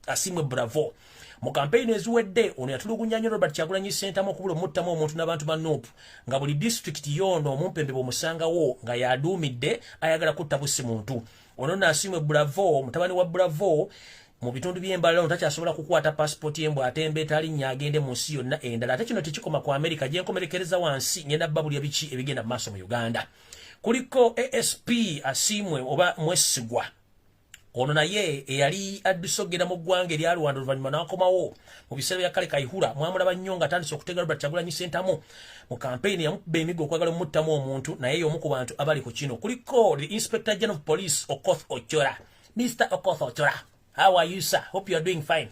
Speaker 1: Asiimwe Bravo, mu kampeyini eziwedde ono yatulugunya nnyo Robert Kyagulanyi Ssentamu okubula omuttamu omuntu n'abantu ba NUP, nga buli disitulikiti yoono omumpembe bw'omusangawo nga yaduumidde ayagala kutta busi muntu. Ono Nasiimwe Bravo, mutabani wa Bravo mu bitundu by'embalala, ono takyasobola kukwata pasipoti ye mbw atembe talinnya agende mu nsi yonna endala. Ate kino tekikoma ku Amerika, gyenkomerekereza wansi ngenda babulya biki ebigenda mu maaso mu Uganda. Kuliko ASP Asiimwe oba Mwesigwa, ono naye eyali adduse okugenda mu ggwanga erya Rwanda oluvannyuma n'akomawo mu biseera bya Kale Kayihura, mwamulaba nnyo nga atandise okutega Robert Kyagulanyi Ssentamu mu kampeyini, yamukuba emiggo okwagala omuttamu omuntu, naye y'omu ku bantu abali ku kino. Kuliko the Inspector General of Police Okoth Ochola. Mr Okoth Ochola, how are you, sir? Hope you are doing fine.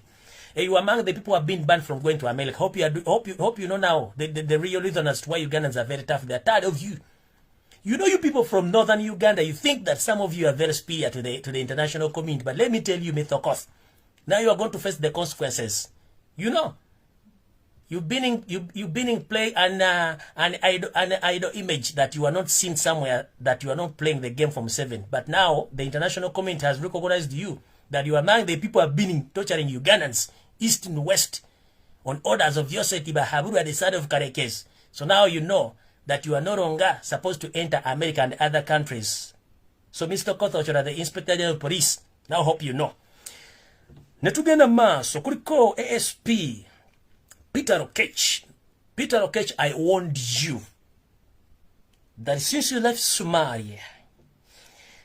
Speaker 1: You are among the people who have been banned from going to America. Hope you know now the real reason as to why Ugandans are very tough. They are tired of you. You know, you people from northern Uganda, you think that some of you are very superior to the international community. But let me tell you, Mr. Okoth, now you are going to face the consequences. You know, you've been in play an idol image that you are not seen somewhere, that you are not playing the game from seven. But now the international community has recognized you, that you are among the people who have been torturing Ugandans, east and west, on orders of Yosef Tibuhaburwa, the son of Karekezi. So now you know that you are no longer supposed to enter America and other countries. So Mr. Okoth Ochola, the Inspector General of Police, now hope you know. Netugenda maaso, kuliko ASP Peter Lokech. Peter Lokech, I warned you that since you left Somalia,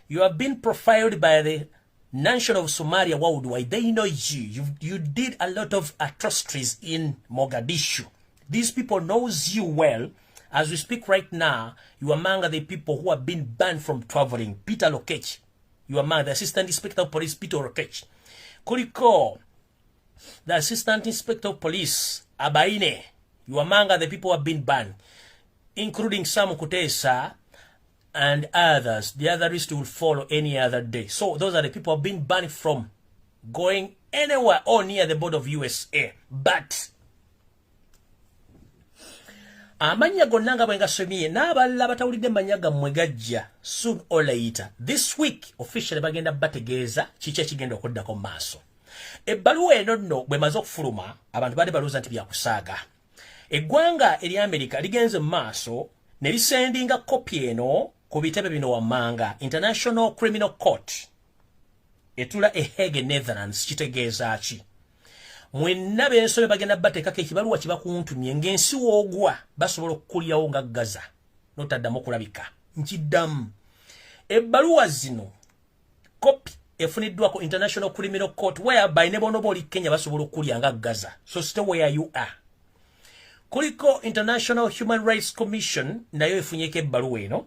Speaker 1: you have been profiled by the nation of Somalia worldwide. They know you. You did a lot of atrocities in Mogadishu. These people knows you well. As we speak right now, you are among the people who have been banned from traveling. Peter Lokech, you are among the Assistant Inspector of Police Peter Lokech. Kuliko the Assistant Inspector of Police Abaine, you are among the people who have been banned, including Sam Kutesa and others. The other list will follow any other day. So those are the people who have been banned from going anywhere or near the border of USA. But amannya gonna nga bwe ngasomye n'abalala batawulidde mannya gammwe gajja soon or later this week. Officially bagenda bategeeza kiki ekigenda okuddako mu maaso. Ebbaluwa eno nno bwemaze okufuluma, abantu badde balowooza nti byakusaaga. Eggwanga erya Amerika ligenze mu maaso ne lisendinga kopi eno ku bitebe bino wammanga: International Criminal Court etula e Hague, Netherlands. Kitegeeza ki? Mwenna bensobe bagenda bateekako ekibaluwa kibakuntumye ng'ensi woogwa basobola okukulyawo nga Gaza notaddamu okulabika. Nkiddamu, ebbaluwa zino kopi efuniddwako International Criminal Court, whereby ne bonoba oli Kenya basobola okulya nga Gaza. So stay where you are. Kuliko International Human Rights Commission, nayo efunyeko ebbaluwa eno.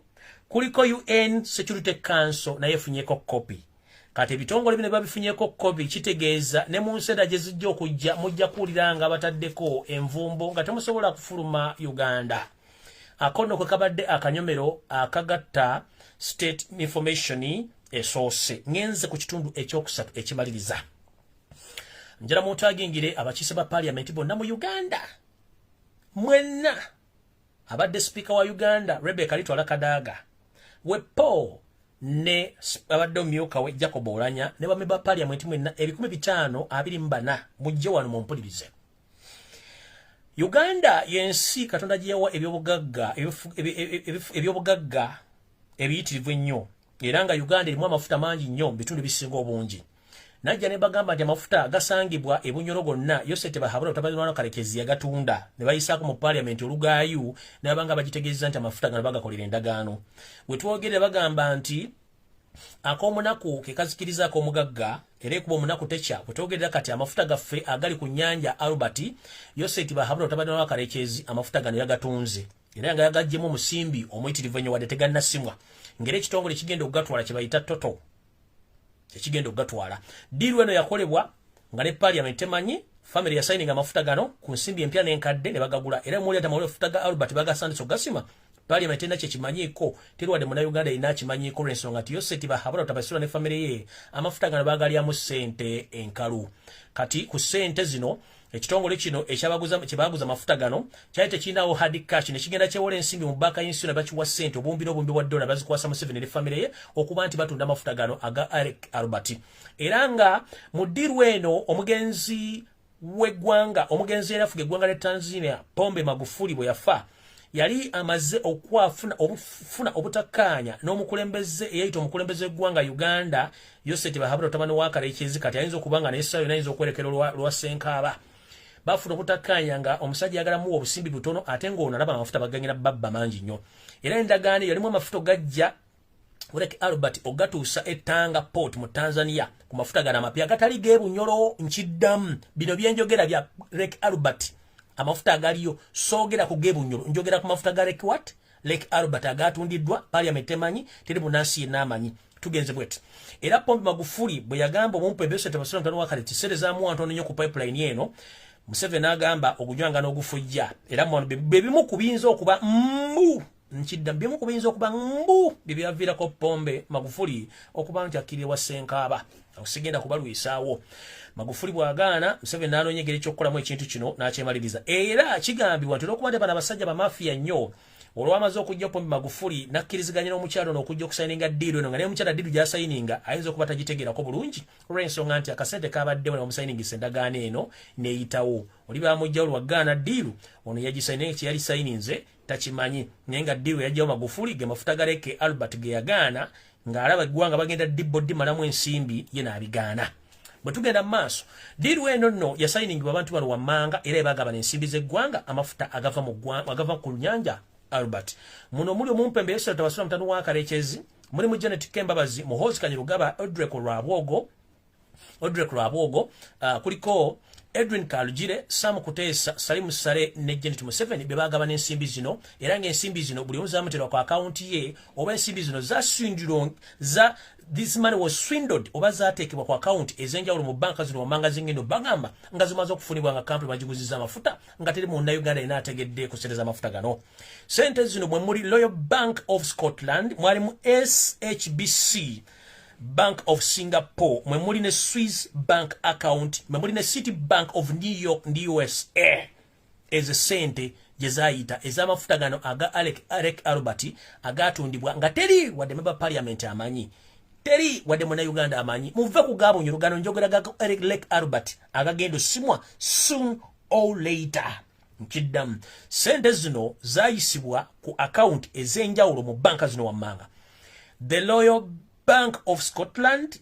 Speaker 1: Kuliko UN Security Council, nayo efunyeko kopi. Kati ebitongole bino babifunyeko kopi, kitegeeza ne mu nsi gye zijja okujja mujja kuwulira nga bataddeko envumbo nga temusobola kufuluma Uganda. Akono kwe kabadde akanyomero akagatta state information esoose. Ngenze ku kitundu ekyokusatu ekimaliriza. Njala muntagingire abakiise ba parliament bonna mu Uganda mwenna, abadde sipiika wa Uganda Rebecca Alitwala Kadaga wepo ne abadde omumyuka we Jacob Oulanyah ne bamemba ba parliament mwenna 524, mujje wano mumpulirize. Uganda yensi Katonda gye yawa ebyobugagga ebiyitirivu ennyo, era nga Uganda erimu amafuta mangi nnyo mu bitundu ebisinga obungi. Najja ne bagamba nti amafuta gasangibwa ebunyoro gonna Yosete Bahabula otabalirwana Kalekezi yagatunda ne bayisaako mu parliament olugaayu ne babanga bagitegeeza nti amafuta gano bagakolera endagaano. We twogerera bagamba nti ak'omunaku ke kazikiriza ak'omugagga, era ekuba omunaku tekya. Bwe twogerera kati, amafuta gaffe agali ku nnyanja Albert, Yoseti Bahabula otabalirwana Kalekezi amafuta gano yagatunze era nga yagaggyemu omusimbi omuyitirivu ennyo, wadde tegannasimwa, ng'era ekitongole kigenda okugatwala kye bayita Total ekigenda okugatwala. Deal eno yakolebwa nga ne parliament temanyi. Family yasayininga amafuta gano ku nsimbi empya n'enkadde ne bagagula, era muli ati amafuta ga Albert bagasandisa okugasima, parliament terina kyekimanyiiko, teri wadde munnayuganda erina akimanyiiko, olw'ensonga nti Yoseti Bahabula Tabasirwa ne family ye amafuta gano bagalyamu ssente enkalu. Kati ku ssente zino, ekitongole kino ekyabaguza amafuta gano kyali tekirinawo hard cash, ne kigenda kyewola ensimbi mu banka y'ensi ne bakiwa ssente obuwumbi n'obuwumbi bwa dola, bazikwasa Museveni ne family ye okuba nti batunda amafuta gano aga Lake Albert. Era nga mu deal eno, omugenzi w'eggwanga, omugenzi era afuga eggwanga lya Tanzania, Pombe Magufuli, bwe yafa yali amaze okwafuna obufuna obutakkaanya n'omukulembeze eyayita omukulembeze w'eggwanga Uganda, Yoseti Bahabula mutabani wa Kalekezi. Kati ayinza okuba nga naye yona ayinza okwerekera lwa Senkaaba. Bafuna obutakkaanya nga omusajja ayagala muwa obusimbi butono, ate ng'ono alaba amafuta baganyira babba mangi nnyo. Era endagaano yalimu amafuta ogajja Lake Albert ogatuusa e Tanga Port mu Tanzania ku mafuta gano amapya agatali g'ebunyolo. Nkiddamu, bino byenjogera bya Lake Albert, amafuta agaliyo. Soogera ku g'ebunyolo, njogera ku mafuta ga Lake what? Lake Albert agatundiddwa. Parliament temanyi, teri munansi yenna amanyi. Tugenze bweti. Era Pombe Magufuli bwe yagamba omumpe Yoseti Tabasirwa mutabani wa Kale tisere zamuwa ntono nnyo ku pipeline eno, Museveni n'agamba ogunywanga n'ogufujja. Era bye bimu ku biyinza okuba mbu, nkidda, bimu ku biyinza okuba mbu bye byaviirako Pombe Magufuli okuba nti akkirira Ssenkaaba. Awo sigenda kubalwisaawo. Magufuli bw'agaana, Museveni n'anoonya engeri ekyokukolamu ekintu kino n'akyemaliriza. Era kigambibwa nti olw'okuba nti bano abasajja bamafiya nnyo, olwamaze okujja Pombe Magufuli nakkiriziganya n'omukyalo ono okujja okusayininga deal eno, nga naye omukyala deal gy'asayininga ayinza okuba tagitegeerako bulungi, olw'ensonga nti akasente kabaddewo ne bamusayiningisa endagaano eno n'eyitawo. Oli bamugjawo lwagaana deal ono yagisayininga, kye yali sayininze takimanyi, naye nga deal yajjawo Magufuli ge mafuta ga Lake Albert ge yagaana ng'alaba eggwanga bagenda dibbo dimalamu ensimbi, ye n'abigaana. Bwe tugenda mu maaso, deal eno nno yasayiningibwa abantu bano wammanga, era ebagabana ensimbi z'eggwanga, amafuta agava ku nnyanja Albert. Muno muli omumpembe Yosef Tabasula mutano wa Karekezi, mulimu Janet Kembabazi, Muhoozi Kainerugaba, Odrek Rwabwogo, kuliko Edwin Kalugire, Sam Kutesa, Salimu Sale ne Janet Museveni be bagabana ensimbi zino, era ng'ensimbi zino buli omu zamuterwa ku akawunti ye, oba ensimbi zino zaswindulwa za this money was swindled oba zateekebwa ku akawunti ez'enjawulo mu banka zino wammanga zingendo bagamba nga zimaze okufunibwa nga kampuni bagiguziza amafuta nga teri munnayuganda yenna ategedde ku ssente z'amafuta gano. Sente zino mwe muli Royal Bank of Scotland, mwalimu SHBC Bank of Singapore, mwe muli ne Swiss Bank account, mwe muli ne City Bank of New York ndi USA. Ezo sente gye zaayita ez'amafuta gano aga Alec Albert agatundibwa nga teri wadde member parliament amanyi, teri wadde munnayuganda amanyi. Muve ku gabunyoro gano, njogera ga Lake Albert agagenda osimwa soon or later. Nkiddamu, sente zino zaayisibwa ku account ez'enjawulo mu banka zino wammanga: the Royal Bank of Scotland,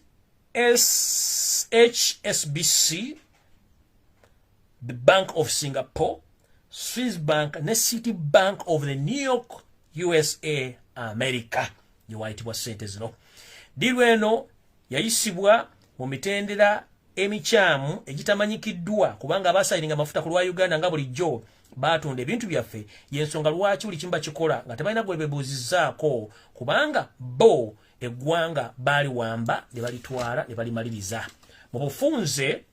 Speaker 1: SHSBC, the Bank of Singapore, Swiss Bank ne City Bank of the New York, USA, America gyewayitibwa sente zino. Deal eno yayisibwa mu mitendera emikyamu egitamanyikiddwa kubanga abasayiringa amafuta ku lwa Uganda nga bulijjo batunda ebintu byaffe. Yensonga lwaki buli kimu bakikola nga tebalina gwe bebuuzizaako, kubanga bo eggwanga baaliwamba ne balitwala ne balimaliriza mu bufunze.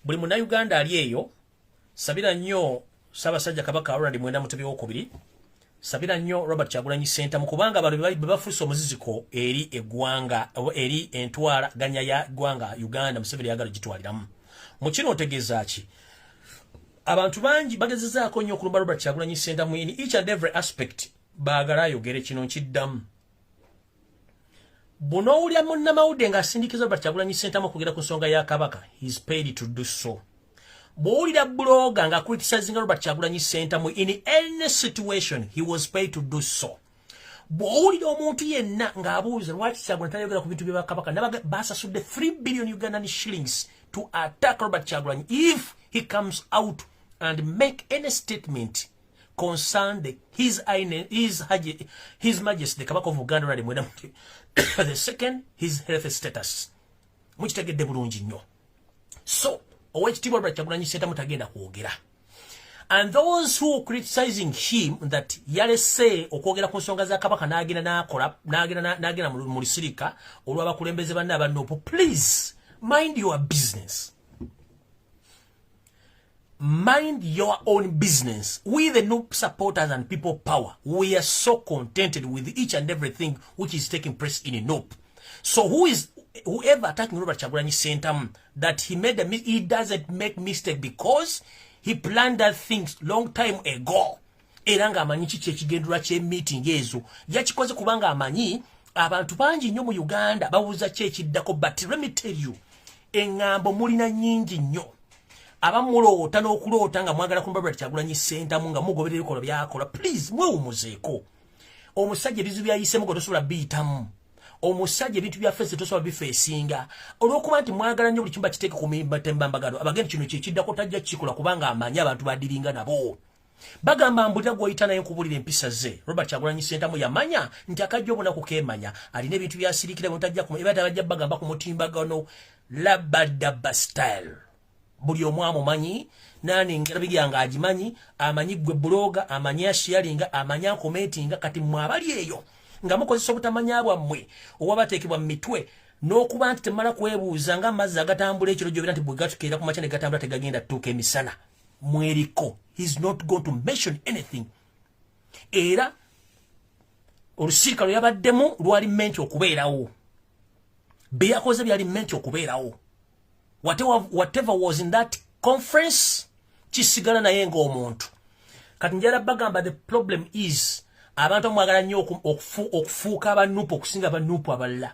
Speaker 1: Buli munnayuganda ali eyo, sabira nnyo Ssaabasajja Kabaka Ronald Mwenda Mutebi Wokubiri, sabira nnyo Robert Kyagulanyi Ssentamu, kubanga bano be bafuuse omuziziko eri eggwanga, eri entwala ganya ya ggwanga Uganda. Museveni yagala gitwaliramu mu kino. Otegeeza ki? Abantu bangi bagezezaako nnyo okulumba Robert Kyagulanyi Ssentamu in each and every aspect, baagala ayogere kino. Nkiddamu, bunoowulira munnamawulire ng'asindikiza Robert Kyagulanyi Ssentamu okwogera ku nsonga ya Kabaka, he is paid to do so. Bw'owulira blogger nga criticizing Robert Kyagulanyi Ssentamu in any situation, he was paid to do so. Bw'owulira omuntu yenna ng'abuuza lwaki Kyagulanyi tayogera ku bintu bya Kabaka, basasudde 3 billion Ugandan shillings to attack Robert Kyagulanyi if he comes out and make any statement concerned His Majesty the Kabaka of Uganda Ronald Mwenda the second, his health status. Mukitegedde bulungi nnyo. So Owekitiibwa Robert Kyagulanyi Ssentamu tagenda kwogera, and those who are criticizing him that yalese okwogera ku nsonga za Kabaka n'agenda n'akola n'agenda mu lusirika olw'abakulembeze banne aba NUP, please mind your business, mind your own business. We, the NUP supporters and People Power, we are so contented with each and everything which is taking place in NUP. So whoever attacking Robert Kyagulanyi Ssentamu that he made a he doesn't make mistake because he planned that things long time ago, era ng'amanyi kiki ekigendera ky'emeeting ezo. Yakikoze kubanga amanyi abantu bangi nnyo mu Uganda babuuza ki ekiddako. But let me tell you, eŋŋambo mulina nnyingi nnyo abamuloota n'okuloota nga mwagala kumba Robert Kyagulanyi Ssentamu nga mugoberera ebikolwa byakola. Please, mwewumuzeeko. Omusajja ebizibu byayisemu gwe tosobola biyitamu. Omusajja ebintu bya face tosobola bifeesinga. Olw'okuba nti mwagala nnyo buli kimu bakiteeke ku mitembambagano, abagenda kino kyekiddako, tajja kukikola kubanga amanyi abantu badiringa nabo. Bagamba mbulira gw'oyita naye nkubulira empisa ze. Robert Kyagulanyi Ssentamu yamanya nti akajja obunaku keemanya, alina ebintu byasirikira mutajja eba tabajja bagamba ku mutimbagano labadaba style. Buli omu amumanyi nani ngerabigira nga agimanyi, amanyi gwe blogger, amanyi asharinga, amanyi acommentinga. Kati mmwe abali eyo nga mukozesa obutamanya bwammwe owabateekebwa mu mitwe n'okuba nti temala kwebuuza ng'amazzi agatambula ekiro gyobera nti bwe gatukeera ku makya ne gatambula tegagenda tutuuka emisana mweriko. He is not going to mention anything. Era olusiika lwe yabaddemu lwali meant okubeerawo, bye yakoze byali meant okubeerawo. Whatever was in that conference kisigala naye ng'omuntu. Kati njala bagamba, the problem is abantu amwagala nnyo okufuuka aba NUP okusinga aba NUP abalala.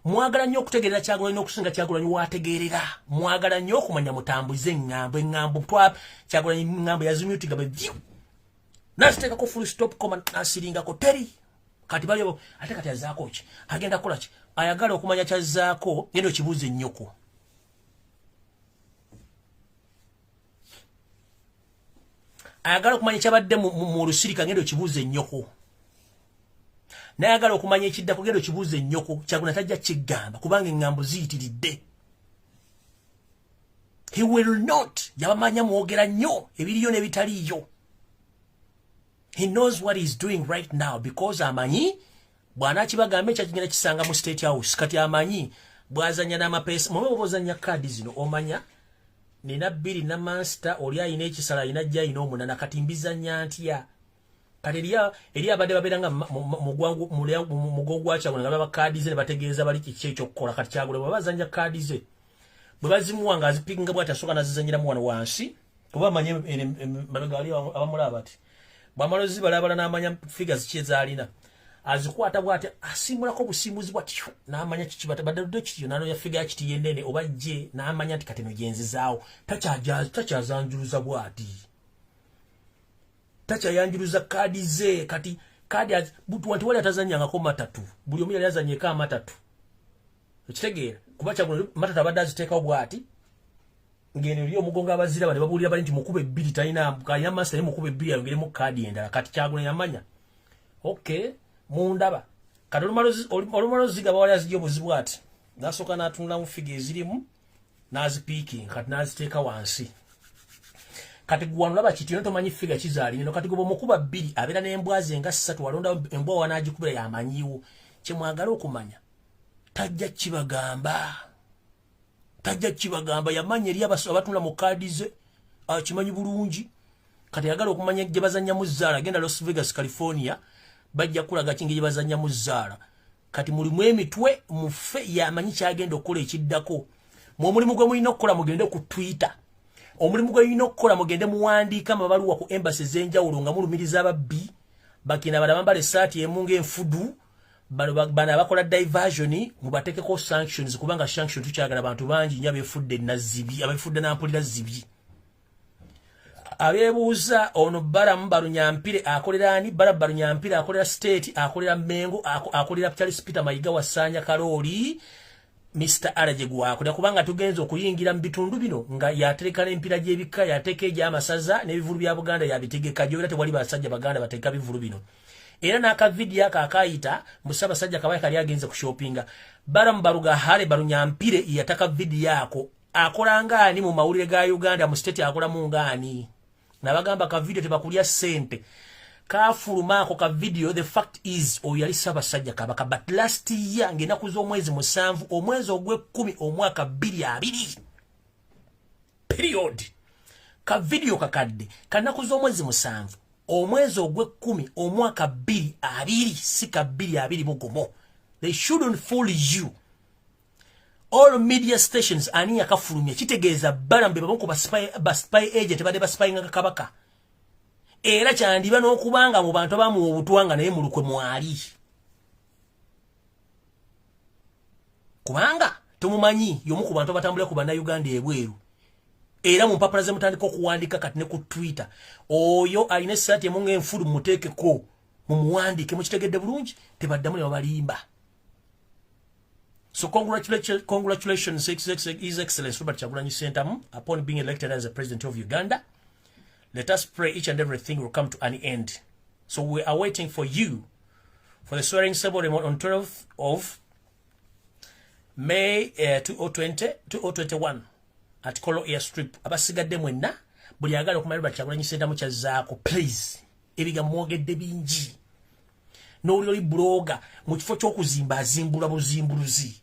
Speaker 1: Mwagala nnyo okutegeerera Kyagulanyi okusinga Kyagulanyi wategeerera. Mwagala nnyo okumanya mutambuze eŋŋambo eŋŋambo twa Kyagulanyi eŋŋambo yazimyutinga bwe vyu naziteekako full stop comma nasiringako teri. Kati bali ate kati azaako ki? Agenda kukola ki? Ayagala okumanya kyazzaako, genda okibuuza ennyoko. Ayagala okumanya kyabadde mu lusirika, genda okibuuza ennyoko. Nayagala okumanya ekiddako, genda okibuuza ennyoko. Kyaguna tajja kigamba kubanga eŋŋambo ziyitiridde. He will not. Yabamanya mwogera nnyo ebiriyo n'ebitaliiyo. He knows what he's doing right now because amanyi bw'anaakibagamba ekyo kigenda kisanga mu State House. Kati amanyi bw'azanya n'amapeesa. Mwe bw'oba ozanya kaadi zino, omanya nina bbiri namansita, oli ayina ekisala, ayina jja, ayina omunana. Kati mbizanya ntya? Kati eri abadde babeera nga mugongo gwa Kyagulanyi nga baba kaadi ze ne bategeeza bali kiki ekyokukola. Kati Kyagulanyi bwe bazanya kaadi ze, bwe bazimuwa nga azipikinga bwati, asooka nazizanyiramu wano wansi, oba amanye mabega ali abamulaba bati. Bwamala ozibalabala n'amanya figures ki ezaalina, azikwata bwati, asimbulako obusimbuzi bwatyo n'amanya kiki badde kityo, n'anoonya figure kiti yenene oba jje, n'amanya nti kati eno gyenzizaawo. Takyazanjuluza bwati, takyayanjuluza kaadi ze. Kati kaadi nti wali atazanyangako matatu, buli omu yali azanyeko amatatu, ekitegeera kuba Kyagulanyi matatu abadde aziteekawo bwati ngeno eri omugongo. Abaziraba ne babuulira bali nti mukuba ebbiri, talina alina master, naye mukuba ebbiri ayongeremu kaadi endala. Kati Kyagulanyi yamanya, okay, mundaba. Kati olumala ozigaba, wali azijja obuzibu ati, nasooka n'atunulamu figure ezirimu n'azipiikinga, kati n'aziteeka wansi. Kati gwanolaba kiti ono tomanyi figure kizaalina. Kati gwe bwemukuba bbiri, abeera n'embwa ze nga ssatu, walonda embwa wanaagikubira yamanyiwo. Kyemwagala okumanya, tajja kibagamba, tajja kibagamba. Yamanya eri abatunula mu kaadi ze, akimanyi bulungi. Kati ayagala okumanya gye bazannyamu zzaala, genda Las Vegas, California, bajja kulaga kingi gye bazannyamu zzaala. Kati mulimu emitwe mufe, yamanyi kyagenda okukola ekiddako. Mwe omulimu gwe mulina okukola, mugende ku Twitter. Omulimu gwe mulina okukola, mugende muwandiika amabaluwa ku embassy ez'enjawulo nga mulumiriza ababbi bakina bala bambala essaati emu ng'enfudu bano abakola diversion, mubateekeko sanctions, kubanga sanction tukyagala. Bantu bangi nnyo abeefudde nazzibi, abeefudde nampulira zibi, abeebuuza ono Balamu Balunyampire akolera ani? Balamu Balunyampire akolera state, akolera Mengo, akolera Charles Peter Mayiga Wasanya Kalooli, Mr. Araje gwakolera, kubanga tugenza okuyingira mu bitundu bino nga yatereka n'empira gy'ebika, yateeka egy'amasaza n'ebivulu bya Buganda yabitegeka. Gy'era tewali basajja Baganda bateeka bivulu bino. Era n'akavidiyo ako akayita mu Ssaabasajja Kabaka kali agenze ku shoppinga, Balamu Barugahare Balunyampire yataka vidiyo ako. Akola ngaani mu mawulire ga Uganda? Mu state akolamu ngaani? Nabagamba ka video tebakulya ssente, kafuluma ako ka video. The fact is, oyo yali Ssaabasajja Kabaka, but last year ng'ennaku z'omwezi 7, omwezi ogw'ekkumi, omwaka 2020 period. Ka video kakadde kanaku z'omwezi 7, omwezi ogw'ekkumi, omwaka 2020, si ka 2021. They shouldn't fool you. All media stations, ani yakafulumya? Kitegeeza Balamu be bamu ku ba spy agent badde baspyinga kabaka. Era kyandiba n'okubanga mu bantu abamuwa obutwanga naye mu lukwe mwali, kubanga tumumanyi y'omu ku bantu abatambulira ku Bannayuganda ebweru. Era mu mpapula ze mutandika okuwandika kati ne ku Twitter, oyo alina essaati emu ng'enfulu, mumuteekeko, mumuwandiike. Mukitegedde bulungi, tebaddamu ne babalimba. So congratulations, His Excellency Robert Kyagulanyi Ssentamu, upon being elected as the president of Uganda. Let us pray each and everything will come to an end. So we are waiting for you for the swearing ceremony on 12th of May 2020, 2021 at Kololo Airstrip. Abasigadde mwenna, buli agala okumanya Robert Kyagulanyi Ssentamu kyazzaako, please, ebigambo mwogedde bingi. N'oli oli blogger, mu kifo ky'okuzimba azimbula buzimbuluzi,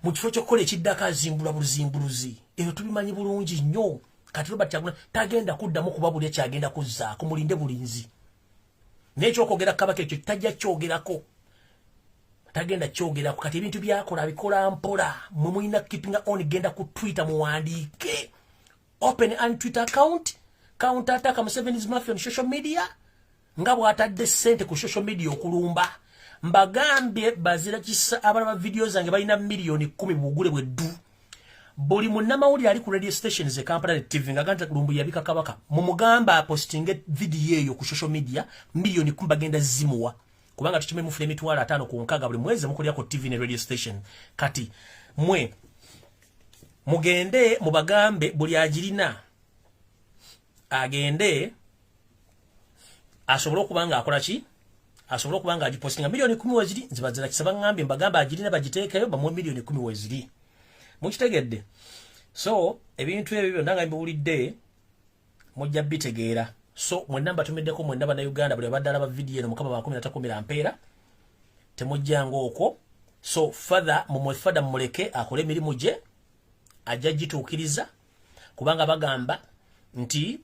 Speaker 1: mu kifo ky'okukola ekiddako azimbula buzimbuluzi. Ebyo tubimanyi bulungi nnyo. Kati Robert Kyagulanyi tagenda kuddamu kuba buli kyagenda kuzzaako, mulinde bulinzi. N'ekyokwogera Kabaka ekyo tajja kyogerako, tagenda kyogerako. Kati ebintu byakola abikola mpola. Mwe mulina keeping on, genda ku Twitter muwandiike, open an Twitter account, counter attack Museveni's mafia on social media, nga bw'atadde ssente ku social media okulumba. Mbagambye bazira kisa, abalaba video zange balina 10 million bugule bweddu. Buli munnamawulire ali ku radio stations e Kampala ne TV nga ganta Lumbu yabika Kabaka, mumugamba apostinge video eyo ku social media, 10 million bagenda zimuwa, kubanga tukime mufuna 560,000 buli mwezi mukolera ku TV ne radio station. Kati mwe mugende mubagambe buli agirina agende asobole okuba nga akola ki, asobole okuba nga agipostinga. 10 million weziri, nzibazira kisaba ŋŋambye mbagamba agirina bagiteekeyo, bamuwe 10 million weziri. Mukitegedde? So ebintu ebyo byonna nga mbiwulidde, mujja bitegeera. So mwenna mbatumiddeko, mwenna Bannayuganda, buli abadde alaba vidiyo eno, Mukama bakumi natakumira mpeera, temujjanga okwo. So father mumwe, father mumuleke akole emirimu gye, ajja gituukiriza, kubanga bagamba nti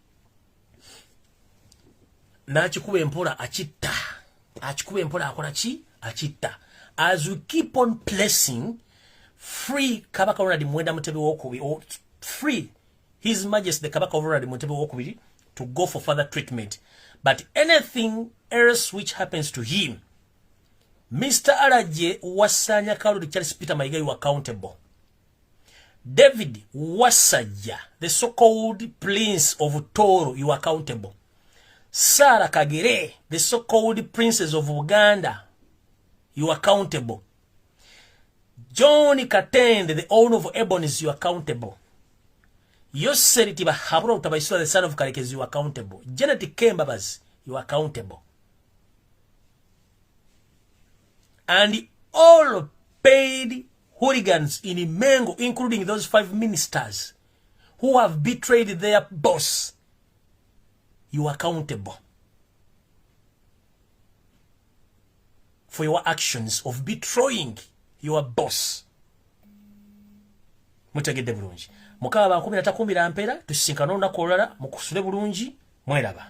Speaker 1: n'akikuba empola akitta, akikuba empola akola ki? Akitta. As we keep on placing free Kabaka Ronald Mwenda Mutebi Wokubiri, or free His Majesty the Kabaka of Ronald Mutebi Wokubiri to go for further treatment, but anything else which happens to him, Mr. Alaje Wasanya Kaludi Charles Peter Mayiga, you accountable. David Wasajja, the so-called Prince of Toro, you accountable. Sarah Kagere, the so-called Princess of Uganda, you accountable. John Katende, the owner of Ebonies, you accountable. Yoseri Tibahabura Utabaisula, the son of Karekezi, you accountable. Janet Kembabas, you accountable. And all paid hooligans in Mengo, including those five ministers who have betrayed their boss, you are accountable for your actions of betraying your boss. Mutegedde bulungi. Mukama bankumi natakumbira mpeera. Tusisinkana olunaku olulala. Mukusule bulungi, mweraba.